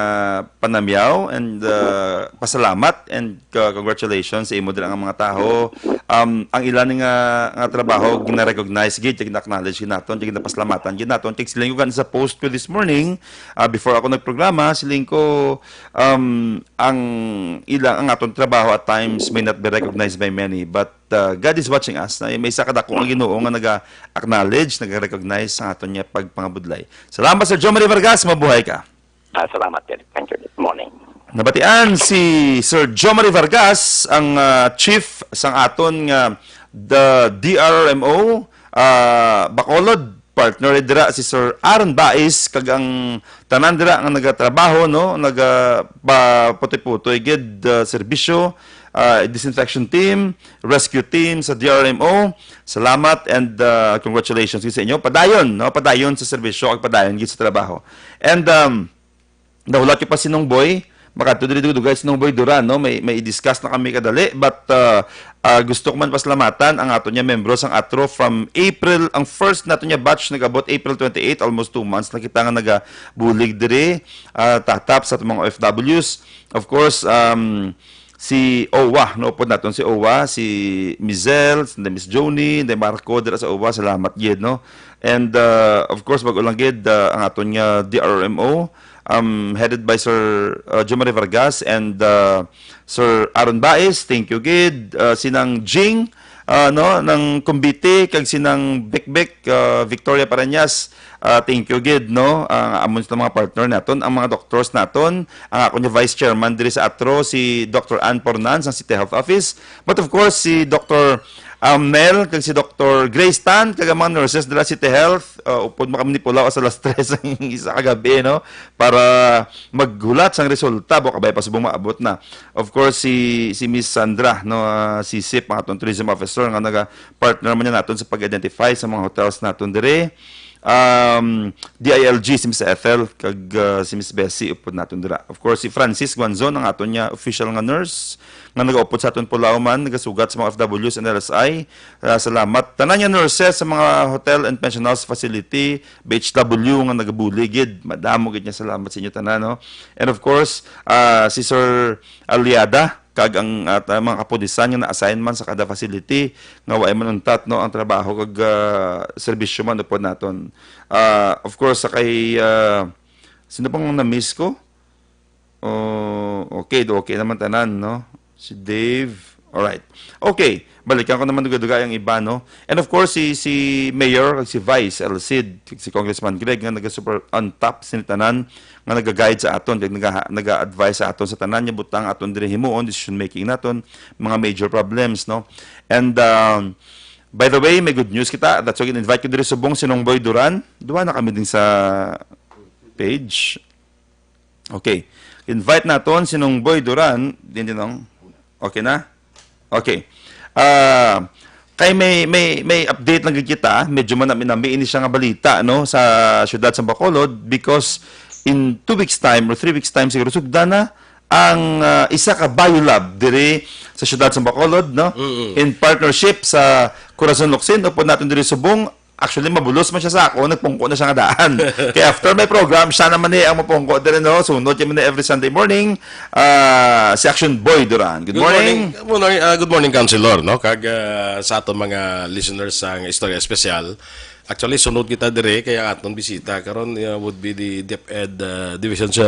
panamyaw and, uh, pasalamat and, uh, congratulations sa imo dira nga mga tawo. Um, ang ilan nga, nga trabaho gina-recognize gid, gina-acknowledge gid naton, ginapasalamatan gid naton. Kay siling ko gani sa post ko this morning, uh, before ako nagprograma, siling ko, um, ang ilang, ang aton trabaho at times may not be recognized by many, but, uh, God is watching us. Na may isa ka dako nga Ginoo nga naga-acknowledge, naga-recognize sa aton nga pagpangabudlay. Salamat, Sir Jomari Vargas. Mabuhay ka. Ah, salamat, Ted. Thank you. Good morning. Nabatian si Sir Jomari Vargas, ang, ah, chief sang aton nga the D R R M O, ah, Bacolod, partner dira si Sir Aaron Bais, kag ang tanan dira nga nagatrabaho, no, naga pa-putoy-putoy gid, ah, serbisyo, ah, disinfection team, rescue team sa D R M O. Salamat and, ah, congratulations gid sa inyo. Padayon, no, padayon sa serbisyo, kag padayon gid sa trabaho. And, um, nahulat ko pa si Nong Boy, makadto diri dugay si Nong Boy Duran, no? May, may i-discuss na kami kadali, but, uh, uh, gusto ko man pasalamatan ang aton nga membro sang atro from April, ang first nato nga batch nag-abot April twenty-eight, almost two months na kita nga nagabulig diri, uh, tahatap sa aton mga O F Ws. Of course, um, si Owa, no, upod naton si Owa, si Mizel, si Miss Joni, si Marco, dira sa Owa, salamat gid, no? And, uh, of course, bag-o lang gid, uh, ang aton nga D R R M O, um, headed by Sir, uh, Jomari Vargas and, uh, Sir Aaron Baez, thank you gid. Uh, si Nang Jing, uh, no, nang Kumbiti, kag si Nang Bekbek, uh, Victoria Parañas, uh, thank you gid, no. Ang amon sa mga partner naton, ang mga doctors naton, ang ako nga vice chairman diri sa atro, si Doctor Ann Pornan sang City Health Office, but of course si Doctor, um, Mel, kag si Doctor Grace Tan, kag ang mga nurses dira sa City Health, uh, upod man kami ni pulaw sa alas tres ang isa ka gabi, no, para maghulat sang resulta, baka bay pa subong maabot na. Of course, si, si Miss Sandra, no, ah, si Sip, ang aton tourism officer, nga naga-partner man niya naton sa pag-identify sa mga hotels naton diri. Um, D I L G, si Miss Ethel, kag, ah, si Miss Bessie, upod naton dira. Of course, si Francis Guanzon, ang aton niya official nga nurse, nga nagaupod sa aton pulaw man, nagasugat sa mga F Ws and L S I. Ah, salamat. Tanan niya nurses sa mga hotel and pension house facility, B H W nga nagabulig gid, madamo gid nga salamat sa inyo tanan, no? And of course, ah, si Sir Aliada, kag ang, at, ah, mga kapulisan nga na-assign man sa kada facility, nga wa man untat, no, ang trabaho kag, ah, serbisyo man upod naton. Ah, of course, sa kay, ah, sino pang na-miss ko? Oh, okay, do okay naman tanan, no? Si Dave. All right. Okay, balikan ko naman duga-duga ang iba, no? And of course, si, si Mayor kag si Vice Elcid, kag si Congressman Greg nga naga-super on top sini tanan, nga naga-guide sa aton, kag naga, naga-advise sa aton sa tanan nga butang aton diri himuon, decision making naton, mga major problems, no? And, um, by the way, may good news kita. That's why invite ko diri subong si Nong Boy Duran. Duwa na kami din sa page. Okay. Invite naton si Nong Boy Duran. Din, din, Nong. Okay na? Okay. Ah, kay may, may, may update lang gid kita, medyo manami-nami ini siya nga balita, no, sa siyudad sa Bacolod, because in two weeks time or three weeks time siguro sugdan na ang, ah, isa ka biolab diri sa siyudad sa Bacolod, no? Mm-mm. In partnership sa Corazon Locsin, upod naton diri subong. Actually, mabulos man siya sa ako, nagpungko na siya nga daan. Kaya after my program, siya naman ni ang mapungko diri, no? Sunod kami na every Sunday morning, ah, si Action Boy Duran. Good morning. Good morning, ah, good morning, Councilor, no? Kag, ah, sa aton mga listeners sang Istorya Espesyal. Actually, sunod kita dire, kaya aton bisita karon, ah, would be the DepEd, ah, Division sa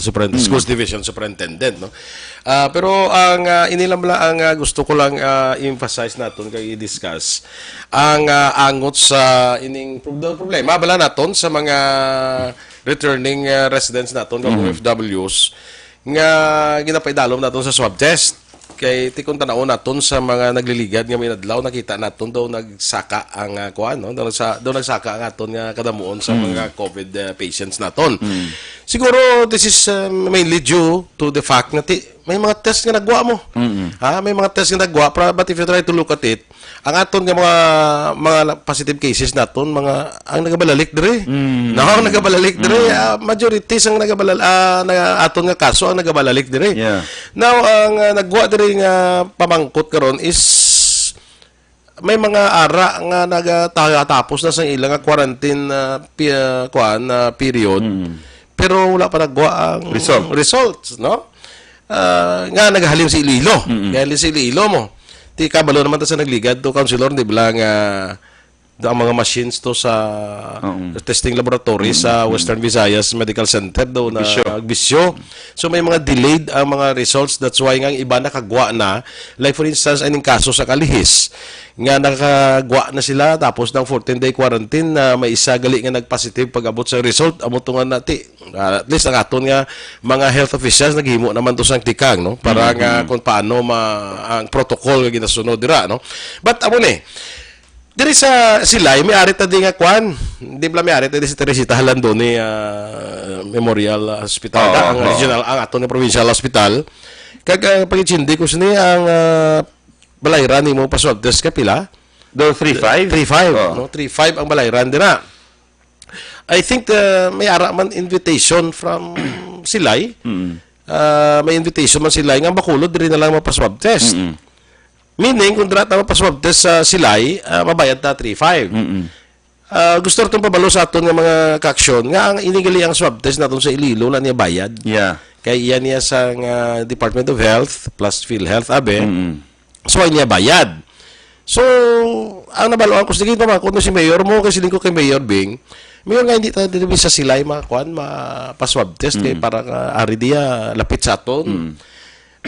Superin-, Schools Division Superintendent, no? Ah, pero ang, ah, ini lang bala ang, ah, gusto ko lang, ah, i-emphasize naton kag i-discuss ang, ah, angot sa ining prob-, problema bala naton sa mga returning, ah, residents naton, kag O F Ws nga ginapaidalom naton sa swab test. Kay ti kung tan-awon naton sa mga nagliligad nga mga inadlaw, nakita naton daw nagsaka ang, ah, kuan, no? Daw nagsa-, daw nagsaka ang aton nga kadamuon sa mga COVID, ah, patients naton. Siguro this is, ah, mainly due to the fact na ti-, may mga test nga nagwa mo. Ha, may mga test nga nagwa, pra-, but if you try to look at it, ang aton nga mga, mga positive cases naton, mga, ang nagabalalik diri. No, ang nagabalalik diri, ah, majority sang nagabalal-, ah, na, aton nga kaso ang nagabalalik diri. Yeah. Now, ang, ah, nagwa diri nga pamangkot karon is may mga ara nga nagatapos na sa ila nga quarantine, ah, pi-, ah, kuan, ah, period. pero wala pa nagwa ang Result. results, no? Ah, nga nagahalin si Iloilo. Mm-mm. Gahalin si Iloilo mo. Ti kabalo naman ta sa nagligad to, Councilor, di ba, nga ang mga machines to sa Oo. testing laboratory Mm, sa mm. Western Visayas Medical Center daw na Bisyo. nagbisyo. So may mga delayed ang mga results. That's why nga ang iba nakagwa na. Like for instance, aning kaso sa Calihis nga nakagwa na sila tapos ng fourteen-day quarantine na may isa gali nga nagpositive pag-abot sa result. Amo to nga nati. Ah, at least ang aton nga mga health officials naghimo naman to sang tikang, no? Para Mm, nga mm. kung paano ma ang protocol nga ginasunod dira, no? But amo ni, diri sa Silay, may ari ta di nga kwan. Di ba may ari ta di sa Teresita Halandoni, ah, Memorial Hospital, Oo, ka, ang oo. regional, ang aton nga provincial hospital. Kag, ah, pag-intindi ko sini, ang, ah, balayran nimo pa swab test ka pila? Do three five? Three five, Oo. no? Three five ang balayran dira. I think, uh, may ara man invitation from Silay. Mm. Uh, may invitation man Silay nga Bacolod diri na lang mapa-swab test. Mm-mm. Meaning, kung dira ta mapa-swab test sa Silay, uh, mabayad ta three five. Mm-mm. Uh, gusto ra tong pabalo sa aton nga mga kaaksyon nga ang inigali ang swab test naton sa Iloilo na niya bayad. Yeah. Kay iya niya sa nga Department of Health plus PhilHealth, abe. Mm-mm. So, ay niya bayad. So, ang nabaluan ko, sige naman, kung si Mayor mo, kay siling ko kay Mayor Bing, Mayor nga hindi ta diri sa Silay, ma-, kuan, ma-, pa-swab test, kay Mm. para nga ari diya, lapit sa aton. Mm.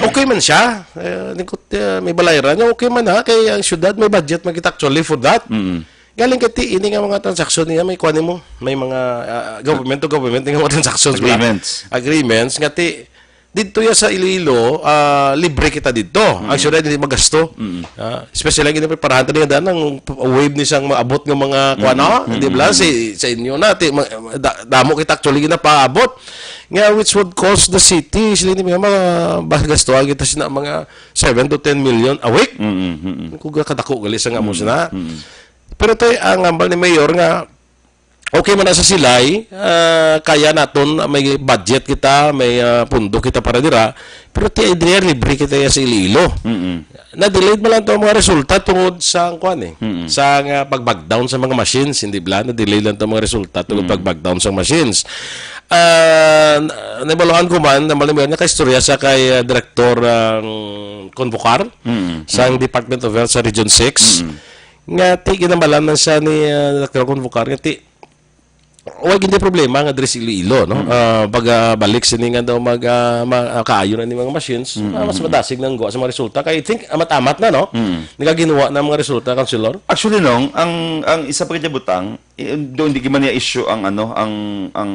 Okay man siya. Eh, lingkot, eh, may balayran niya, okay man ha, kay ang syudad may budget man kita actually for that. Mm. Galing kay ti, ini nga mga transaksyon niya, may kuan mo, may mga ah, government to government nga mga transactions, mga Agreements. agreements, nga ti, didto ya sa Iloilo, ah, libre kita didto. Ang Mm. syudad hindi magasto. Mm. Ah, especially ang ginapreparahan ta nga daan ang wave ni sang maabot nga mga kuan, Mm, no? mm, Di ba? mm. Si, sa inyo na, ti, ma-, da-, damo kita actually ginapaabot. Nga which would cost the city, sila ni mga, mga gastuhan kita sina mga seven to ten million a week. Mm, mm, mm. Kung kadako gali sa nga mo Mm, sina. mm. Pero tay, ang hambal ni Mayor nga, okay man na sa Silay, ah, kaya naton, may budget kita, may, ah, pundo kita para dira, pero ti idea libre kita ya sa Iloilo. Mm-mm. Na-delayed man lang to ang mga resulta tungod sa ang kuan eh, Mm-mm. sa nga pag-back down sa mga machines, hindi bala, na-delay lang to ang mga resulta tungod Mm. pag-back down sa machines. Ah, n-, nabaluan ko man, nabaluan nga kaistorya sa kay, ah, Director, ah, Convocar Mm-mm. sang Mm-mm. Department of Health sa Region six, Mm-mm. nga ti ginambalan na siya ni, ah, Doctor Convocar nga ti Wa gid problema nga diri sa Iloilo, no? Mm. Ah, pag, ah, balik sini nga daw mag, ah, ma-, ah, kaayo na ni mga machines, Mm, ah, mas mm, mm. madasig nang gawa sa mga resulta. Kay I think amat-amat na, no? Mm. Nagaginwa na mga resulta, Councilor? Actually, Nong, ang, ang isa pa gid nga butang, i-, do hindi man niya issue ang, ano, ang, ang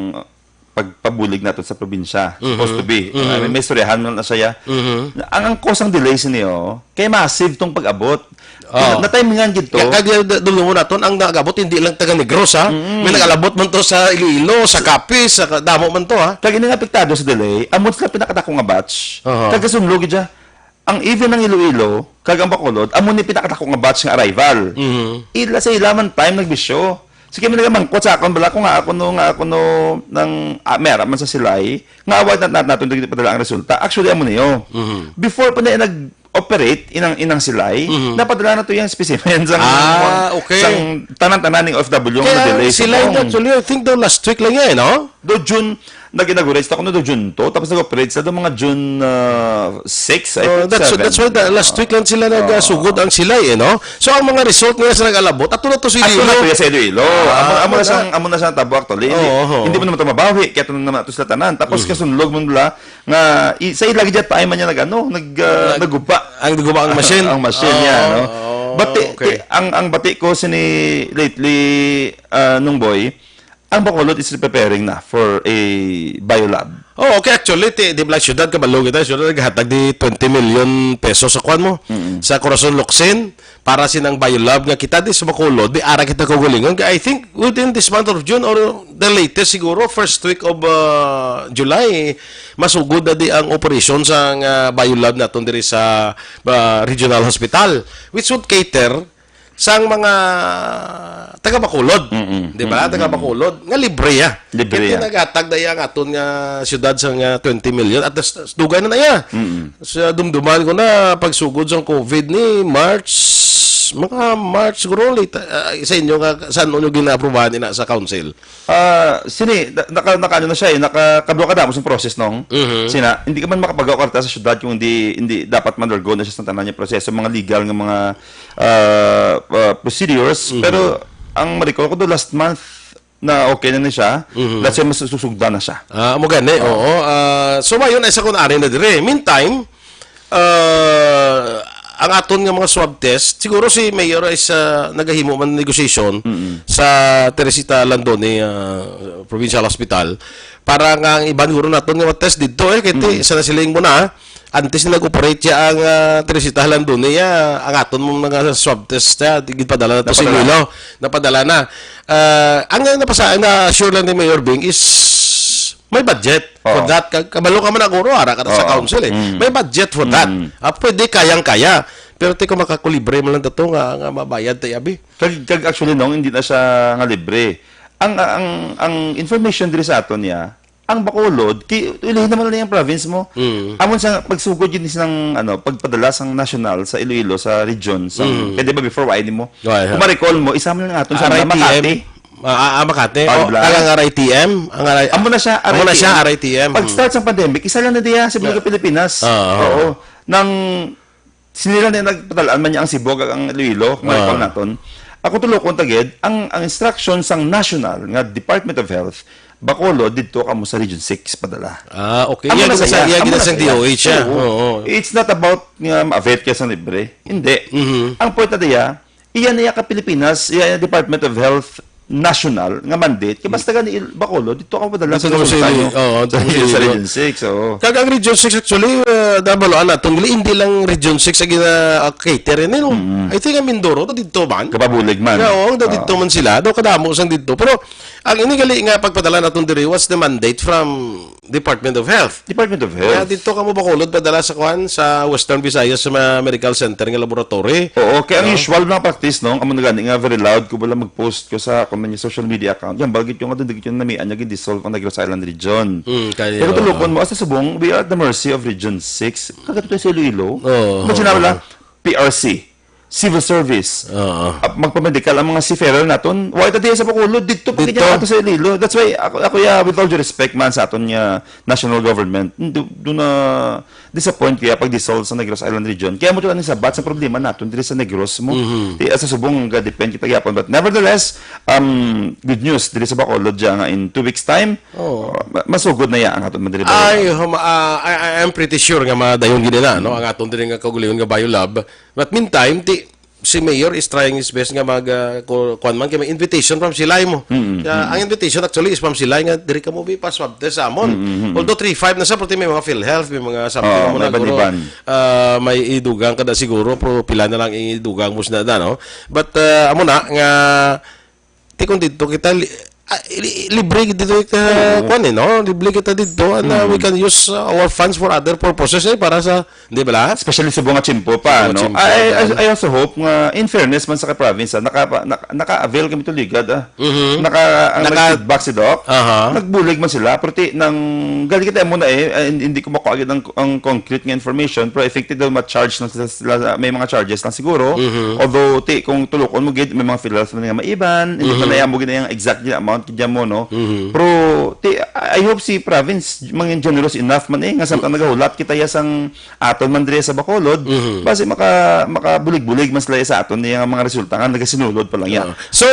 pagpabulig nato sa probinsya. Mhm. Supposed to be. Mhm. I mean, may istoryahan man na siya. Mhm. Ang, ang cause ang delay sini, oh, kay massive tong pag-abot. Oh. Na-, natimingan gid to. Kag, kag, d-, dumdumon naton, ang nag-abot, hindi lang taga Negros, ha? Mm. May nag-alabot man to sa Iloilo, sa Capiz, sa ka-, damo man to, ha? Kag ini nga apektado sa delay, amo sila pinakadako nga batch. Aha. Kag kasunlo gid siya. Ang even ang Iloilo, kag ang Bacolod, amo ni pinakadako nga batch nga arrival. Mhm. Ila sa ila man time nagbisyo. Sige, may nagamangkot sa akon, bala ko nga ako no, nga ako no, nang, ah, may ara man sa Silay, nga away na, na, naton dito padala ang resulta. Actually, amo niyo. Mhm. Before pa na nag-operate inang, inang Silay, Mhm. napadala na to yung specimen sang, Ah, okay. sang tanan-tanan ning O F W nga Kaya na-delay sa Silay, Hong. Actually, I think daw last week lang yan, no? Do June, nag-inaugurate sa kuno do June two, tapos nag-operate sa do mga June, ah, six, I Oh, think, that's, seven. that's why the, last week lang sila Oo. nagasugod ang Silay, eh, no? So, ang mga result nila sa nag-alabot, ato na to sa Ato na Iloilo. to sa Iloilo. Ah, Amo, amo na wala. siyang, amo na siyang tabo, actually. Hindi, Oo, oo. hindi mo naman ito mabawi, kaya ito na naman ito sila tanan. Tapos, Mm. kasunlog mo nila, nga, i-, sa ilagi dyan pa, ay man niya nag, ano, nag, ah, Nag-, nagupa. ang nagupa ang machine? Ang machine niya, Oo, no? oo, Bati, okay. ti-, ang, ang bati ko sini lately, ah, Nong Boy, ang Bacolod is preparing na for a biolab. Oh, okay, actually, ti, di ba, syudad, kabalo kita, syudad, naghatag di twenty million pesos sa kwan mo, Mm-mm. sa Corazon Locsin, para sinang biolab nga kita di sa Bacolod, di ara kita kaugalingon. I think within this month of June or the latest siguro, first week of, uh, July, masugod na di ang operation sa nga biolab naton diri sa, uh, Regional Hospital, which would cater sang mga taga Bacolod. Mm-mm. Di ba? Mm-mm. Taga Bacolod, nga libre ya. Libre Kaya ya. naghatag na iya ang aton nga syudad sa nga twenty million at s-, s-, dugay na na iya. Mm-mm. Sa dumduman ko na, pagsugod sa COVID ni March Mga March siguro, late, ah, sa inyo nga, saan nyo ginaaprubahan ina sa council? Ah, sini, na- naka, naka, ano na siya eh, nakakadwa ka damo sa process nong. Mhm. Sina, hindi ka man makapagawa karta sa syudad kung hindi, hindi dapat man undergo na siya sa tanan niya proseso, mga legal nga mga ah, ah, procedures. Pero ang ma-recall ko do last month na okay na ni siya. That's why masusugdan na siya. Ah, amo gani, oo. Ah, so, mayon ay sa kun ari na dire. Meantime, ah, ang aton nga mga swab test, siguro si Mayor ay sa nagahimo man negotiation sa Teresita Landone, ah, Provincial Hospital para nga ang iban guro naton nga test didto eh, kay ti, sa nasiling mo na, antes na nag-operate siya ang ah, Teresita Landone, ya, ang aton mong mga swab test siya, di- ginpadala na to sa Napadala. Iloilo. Napadala na. Ah, ang nga napasa, na-assure lang ni Mayor Bing is may budget for Oo. that. Ka- Kabalo ka man, aguro, ara ka na sa Oo. council eh. May budget for that. Ah, pwede, kayang-kaya. Pero ti kung makakulibre man lang to nga, nga mabayad tayo, abi. Kag, kag actually, nong, hindi na siya nga libre. Ang, ang, ang information diri sa aton niya, ang Bacolod, ki, ilihin naman na yung province mo. Mm. Amon sa pagsugod yun silang, ano, pagpadala sang national sa Iloilo, sa region, sa, kaya di ba before, why mo? Why, ha? Kung ma-recall mo, isa man lang aton sa R I T M. Makati. Ah, ah, Makati. Ah, Oh, di ba? kaya nga R I T M. Ang R I, Amo na siya, Amo na siya, R I T M. Pag-start sa pandemic, isa lang na diya sa Buga Pilipinas. Ah, ah. Oo. Nang sinilang na nagpatalaan man niya ang Cebu kag ang Iloilo, kung Ah. ma-recall naton. Ako tulokon tagid, ang, ang instruction sang national nga Department of Health, Bacolod, didto kamo sa Region six padala. Ah, okay. Amo Iya, na ginasang, saya, iya, amo na ginasang saya. D O H siya. Oo. Oo. It's not about nga ma-avail ka sa libre. Hindi. Mhm. Ang point na diya, iya na iya ka Pilipinas, iya na Department of Health national nga mandate. Kaya basta gani il- Bacolod, dito ka padala sa Dito sa resulta Ili-, nyo. Oo, dito sa Sa Iloilo. Region six, oo. Kag ang Region six actually, uh, nabaluan naton, gali, hindi lang Region six ang gina-cater ni, no? I think ang Mindoro, to dito man. Kapabulig man. Yeah, oo, Oo. dito man sila. Do kadamo sang dito. Pero ang ini gali nga pagpadala naton diri was the mandate from Department of Health. Department of Kaya Health. dito kamo Bacolod padala sa kwan, sa Western Visayas, sa mga medical center nga laboratory. Oo, kaya ang usual na practice, no? Amo na gani nga very loud ko wala mag-post ko sa akong mga social media account. Yan, balgit yung nga doon, dagit yung namian, yung dissolve ang Negros Island region. Mm, kaya, Pero oo. Tulukon mo, sa Subong, we are at the mercy of Region six. Kagato tayo sa Iloilo. Oo. Imagine na wala, P R C, civil service, Oo. ah, magpamedikal ang mga seafarer naton. Why ta diya sa Bacolod? Dito pa Dito. kanya ato sa Iloilo. That's why ako, ako ya, with all due respect man sa aton nga national government, do, do na disappoint kaya pag-dissolve sa Negros Island region. Kaya mo tulan sa bat sa problema naton diri sa Negros mo. Di, sa Subong nga depend kita gyapon. But nevertheless, um, good news diri sa Bacolod dyan nga in two weeks time, Oo. uh, ma- masugod na ya ang aton madiri. Ay, huma- ah, I, I- I'm pretty sure nga madayon gid na, no, ang aton diri nga kaugalingon nga Biolab. But meantime, ti si Mayor is trying his best nga mag ah, ku- kuwan man kay may invitation from Silay mo. Kaya ang invitation actually is from Silay nga diri ka mo bi pa swab test sa amon. Although three five na sa, pero may mga PhilHealth, may mga something Oo, mo may na guro. iban-iban. Ah, may idugang ka da siguro, pero pila na lang idugang mo na da, no? But ah, amo na nga ti kung dito kita li, ah, li- libre dito ka kuan eh, no? Libre kita dito and uh, we can use uh, our funds for other purposes eh, para sa, di ba? Especially sa bunga chimpo pa, Sa bunga no? chimpo, I, I, yan. I also hope nga, in fairness man sa ka-province, ah, naka, naka, naka-avail kami to ligad, ah. Mhm. Naka, ang Naka- nag-feedback si Doc, Aha. nagbulig man sila, pero ti, nang, galing kita mo na eh, ah, hindi ko makuha agad ang, ang concrete nga information, pero I think ti daw ma-charge lang sila, sila, may mga charges lang siguro. Mhm. Although, ti, kung tulukon mo gid, may mga PhilHealth na nga maiban, hindi pa na mo gid ang exact nga amount kaya mo, no? Mhm. Pero, ti, I hope si province, mga generous enough man eh, nga samtang nagahulat kita ya sang aton man diri sa Bacolod, Mhm. basi maka, makabulig-bulig man sila sa aton niya nga mga resulta nga nagasinulod pa lang ya. Oo. So,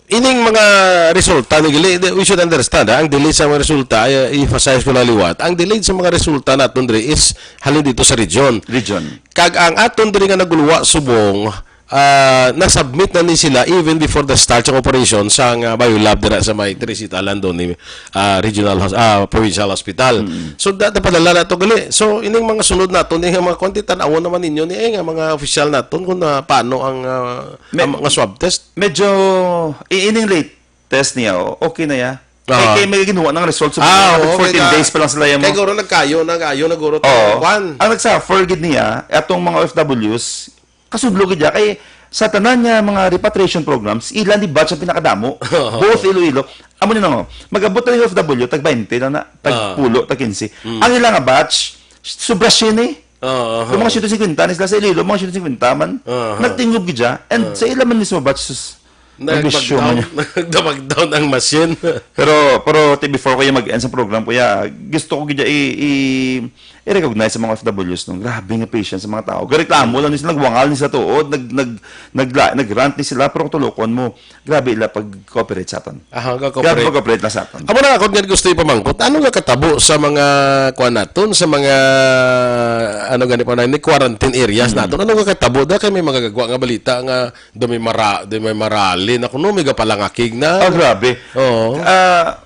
ining mga resulta ni gali, we should understand, ha? Ang delay sa mga resulta, ay, emphasize ko na liwat, ang delay sa mga resulta naton diri is halin dito sa region. Region. Kag ang aton diri nga naguluwa subong, ah, na-submit na ni sila even before the start sa operation sa nga Biolab dira sa may Teresita Landon ni ah, regional hos- ah, provincial hospital. So da napadala na to gali. So ining mga sunod naton ni nga mga konti tan-awon naman ninyo ni eh, nga mga official naton kung ah, paano ang ah, Me- ang mga swab test. Medyo, i- ining late test niya, oh, okay na ya. Ah. Kay, kay may ginawa ng result sa Ah, mga oo, fourteen kay ka- days pa lang sila yan Kay mo. guro nagkayo, nag-ayo na guro to. Oo. Kwan. Ang nag-suffer gid niya, atong mga O F Ws, kasudlo gid niya, kay sa tanan nga mga repatriation programs, ila ni batch ang pinakadamo. Both Iloilo. Amo ni nang, mag-abot na yung O F W, tag twenty lang na, tag Ah. pulo, tag quince. Ang ila nga batch, sobra siya ni. Oo. Kung mga siyento singkwenta ni sila sa Iloilo, mga siyento singkwenta man. Aha. Nagtingog gid siya. And Ah. sa ila man mismo batch, sus, ang bisyo man niya. Nagdamag-down ang machine. Pero, pero, ti, before ko yung mag-end sa program ko, ya, gusto ko gid i, i, i-recognize sa mga O F Ws, no? Grabe nga patience sa mga tao. Gareklamo lang ni sila, nagwangal ni sa tuod, nag, nag, nagla-, nag-rant ni sila, pero kung tulokon mo, grabe ila pag-cooperate sa aton. Aha, Grabe ga-cooperate. pag-cooperate na sa aton. Amo na ako nga gusto ipamangkot, ano nga katabo sa mga, kuwan naton, sa mga, ano gani pa na, ni quarantine areas Mm. naton? Ano nga katabo? Dahil kay may magagagwa nga balita nga do may mara-, do may marali na kuno, may gapalangakig na. Ah, grabe. Oo. Ah,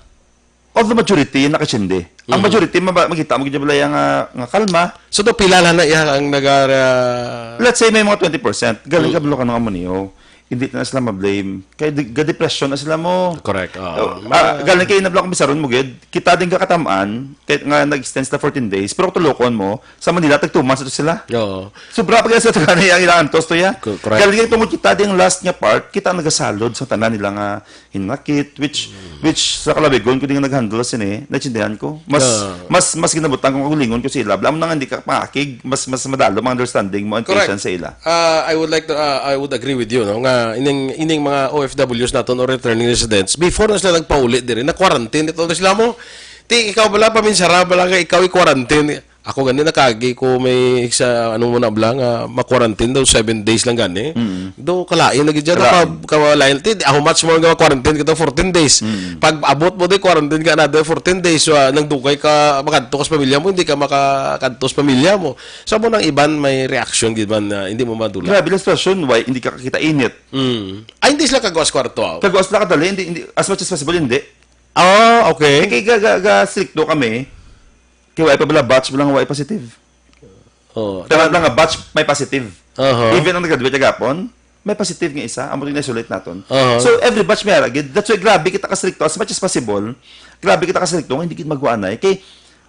of the majority, nakasindi. Ang Mhm. majority, maba-, makita mo gid bala yang, ah, nga kalma. So, do pila lang na iya ang naga-, ah, Let's say may mga twenty percent, galing Mm. ka bala ka ng amuniyo. Hindi na sila ma-blame. Kay di-, ga-depression na sila mo. Correct, oo. Ah, Ma- galing kayo na bala kung bisaron mo gid. Kita din kakatamaan, kahit nga nag-extend sila fourteen days, pero kung tulokon mo, sa Manila, tag two months ito sila. Oo. Sobra pa kaya sa tanan ang ilang antos to ya. Co-, correct. Galing kayo tungod kita din last nga part, kita ang nagasalod sa tanan nila nga hinakit, which, Mm. which sa kalawigon ko din nga nag-handle sini, naintindihan ko. Mas, Ah. mas, mas ginabutang kong kagulingon ko sa ila. Bala mo na nga hindi ka pakig, mas, mas madalo ang understanding mo and Correct. patience sa ila. Ah, I would like to, ah, I would agree with you, no, nga ining, ining mga O F Ws naton o returning residents, before na sila nagpauli diri, na-quarantine ito na sila mo. Ti, ikaw bala, paminsara bala nga ikaw i-quarantine. Ako gani nakagi ko may sa ano mo na bala nga ma-quarantine daw seven days lang gani. Mm. Do kalain na gid dyan. Kalain. Ka-, kalain. Ti, how much more nga ma-quarantine kita fourteen days. Mm. Pag abot mo di quarantine ka another fourteen days, so, ah, nang dugay ka makadto ka sa pamilya mo, hindi ka makakadto sa pamilya mo. So, mo nang iban may reaction gid man na hindi mo madula. Grabe lang sitwasyon, why hindi ka kakita init? Mm. Ay, hindi sila kagawas kwarto, aw? Kagawas na kadali, hindi, hindi, as much as possible, hindi. Ah, okay. Eh, kay ga, ga, ga stricto kami, kay wala pa bala batch, bala nga wala positive. Oh, Tama lang nga batch, may positive. Aha. Even ang nag-graduate kagapon, may positive nga isa, amo rin na-isolate naton. Aha. So, every batch may ara gid. That's why grabe kita ka-stricto as much as possible. Grabe kita ka-stricto nga hindi gid magwaanay. Kay,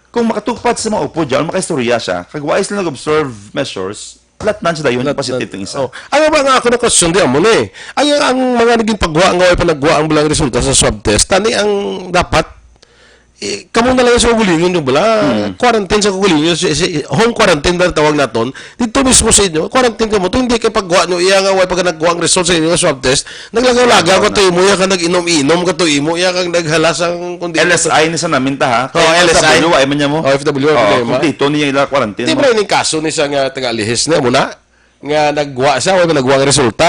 kung makatupad sa mga upo dyan, makaistorya siya, kag wala sila nag-observe measures, latnan siya dayon, Lat-, positive lat-, ang isa. Oh. Ano ba nga ako na question di amo ni? Ang, ang mga naging pagwa nga way pa nagwa ang bulang resulta sa swab test, tani ang dapat, eh, kamo na lang sa kagulingon nyo bala. Hmm. Quarantine sa kagulingon, si, si, home quarantine na tawag naton. Dito mismo sa inyo, quarantine kamo. Kung hindi kay pagwa nyo, iya nga way pa nagwa ang result sa inyo nga swab test, naglagaw-lagaw Wala ka na. to imo, iya ka nag-inom-inom ka to imo, iya kang naghalas ang kundi L S I ni sa namin ta, ha? Oh, Kaya L S I. O F W, ay man niya mo? O F W, Oh, problema. Kumpleto niya ila quarantine Di mo. ba ining kaso ni sa nga taga-alihis na muna? Nga nagwa siya, wala nagwa ang resulta,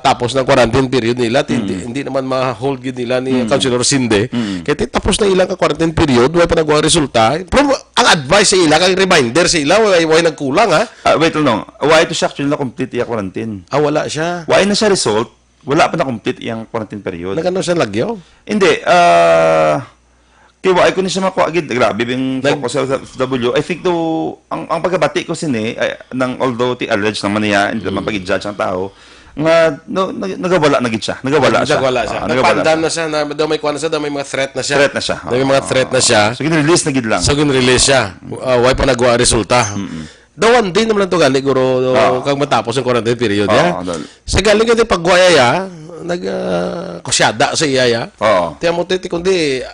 tapos ng quarantine period nila, ti-, Mm. hindi, hindi naman ma-hold gid nila ni Mm. Councilor Sinde. Mm. Kaya ti-, tapos na ilang ka quarantine period, wala pa nagwa ang resulta. Pero ang advice sa ila, kay reminder sa ila, wala, wala nagkulang, ha? Ah, wait lang. Why to siya actually na-complete iya quarantine? Ah, wala siya. Why na siya result? Wala pa na-complete iyang quarantine period. Nagano siya lagyo? Hindi, ah, kay wa ko ni siya makuha gid. Grabe bing Nag- focus sa F W. I think though, ang, ang pagkabati ko sini, ay, nang, although ti alleged naman niya, hindi naman Mm. pag-judge ang tao, nga, no, nag-, nagawala na gid siya. Nagawala siya. Nagawala siya. Ah, nagawala Nagpaandam siya. na siya, na, daw may kuwan na siya, daw may mga threat na siya. Threat na siya. Daw may mga Oo. threat na siya. So, ginrelease na gid lang. So, ginrelease siya. Ah, why pa nagwa ang resulta? Mm-mm. Daw one day naman lang to gali, guro, Oo. kag matapos ang quarantine period, Oo, ya? dal- Sa galing ka di pagwaya, ya, nag, ah, kusyada sa iya, ya? Oo. Tiyan mo, titi, kundi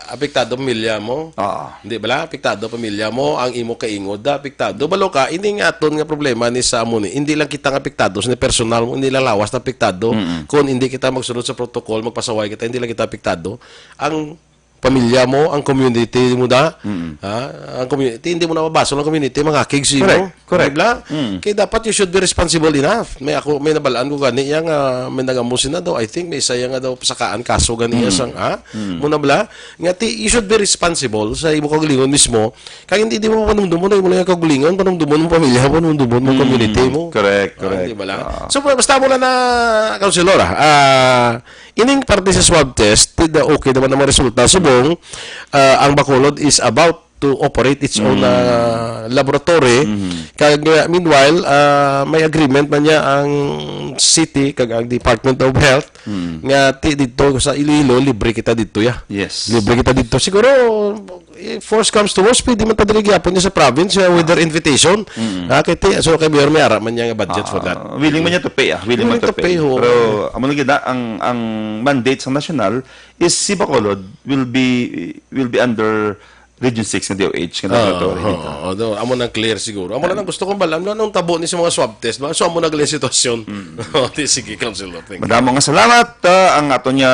apektado pamilya mo. Oo. Hindi bala? Apektado pamilya mo, ang imo kaingod, da, apektado. Balo ka, ini nga aton nga problema ni sa amo ni, hindi lang kita nga apektado, sa personal mo, hindi lang lawas na apektado, Mm-mm. kung hindi kita magsunod sa protocol, magpasaway kita, hindi lang kita apektado. Ang pamilya mo, ang community mo da. Mm. Ha? Ang community, hindi mo na mabasol ang community, mga kids mo. Correct, correct. Di ba? Mm. Kaya dapat you should be responsible enough. May ako, may nabalaan ko gani iya nga may nagamusin na daw. I think may isa iya nga daw pasakaan kaso gani iya Mm. sang, ha? Mm. Mo na bala? Nga ti, you should be responsible sa imo kaugalingon mismo. Kaya hindi, di mo panumdumon na imo lang kaugalingon, panumdumon mo pamilya mo, panumdumon mo Mm. community mo. Correct, Ah, correct. di ba lang? Ah. So, basta mo lang na, Councilor, ah, ah, Ining parte sa swab test, ti-, okay naman ang mga resulta. Subong, ah, ang Bacolod is about to operate its own, Mm. ah, laboratory. Mm. Kag, ah, meanwhile, ah, may agreement man niya ang city kag ang Department of Health Mm. nga ti-, dito sa Iloilo, libre kita dito, ya. Yes. Libre kita dito. Siguro, if worst comes to worst, pwede man ta diri gyapon niya sa province, uh, with their invitation. Mm. Ah, kay ti-, so kay Mayor may ara man niya nga budget for that. Ah, willing man niya to pay, ah. Willing man Willing to to pay. pay, oo. Pero amo lagi na ang, ang mandate sa national is si Bacolod will be, will be under Region six nga D O H nga laboratory dito. Oo, no, amo nang clear siguro. Amo na lang gusto kong balam, ano nang tabo ni sa mga swab test ba? So, amo na gali ang sitwasyon. Oh, di, sige, Councilor. Thank you. Madamo nga salamat. Ah, ang aton nga,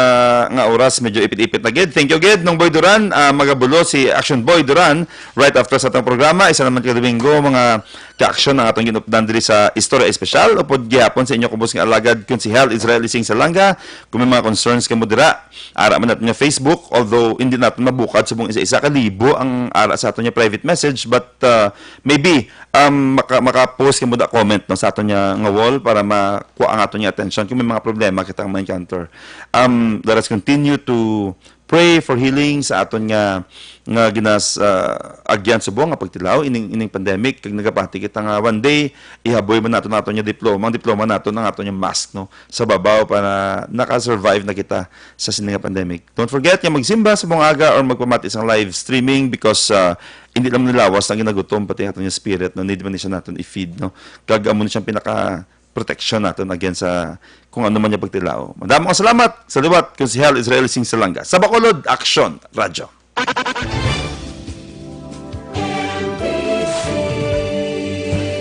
nga oras medyo ipit-ipit na gid. Thank you gid, Nong Boy Duran. Ah, magabulo si Action Boy Duran right after sa atong programa. Isa naman ka Domingo, mga ka-action ang atong ginupdan diri sa Istorya Espesyal. Upod gihapon sa inyo kubos nga alagad, Konsehal Israel Ising Salanga. Kung may mga concerns kamo dira, ara man natin nga Facebook, although hindi natin mabukad subong isa-isa, kalibo ang ara sa aton nga private message, but uh, maybe um, maka, maka-post kamo da comment, no, sa aton nga, nga wall para makuha ang aton nga attention kung may mga problema kita nga ma-encounter. Um, let us continue to pray for healing sa aton nga nga ginas uh, agyan subong nga pagtilaw ining ining pandemic, kag nagapati kita nga one day ihaboy man nato nato nga diploma, ang diploma nato ang ato nga mask, no, sa babaw para naka-survive na kita sa sini nga pandemic. Don't forget nga magsimba sa mga aga or magpamati sang live streaming because uh, hindi lang nilawas ang ginagutom, pati aton nga spirit, no, need man ni siya naton i-feed, no, kag amo ni siyang pinaka protection naton against sa kung ano man yung pagtilaw. Madamo nga salamat sa liwat, Konsehal Israel Sing Salanga. Sa Bacolod, Aksyon Radyo.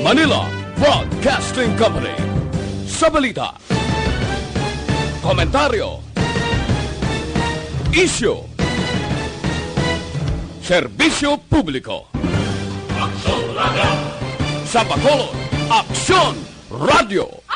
Manila Broadcasting Company. Sa balita, komentaryo, isyu, serbisyo publiko. Sa Bacolod, Aksyon Radyo.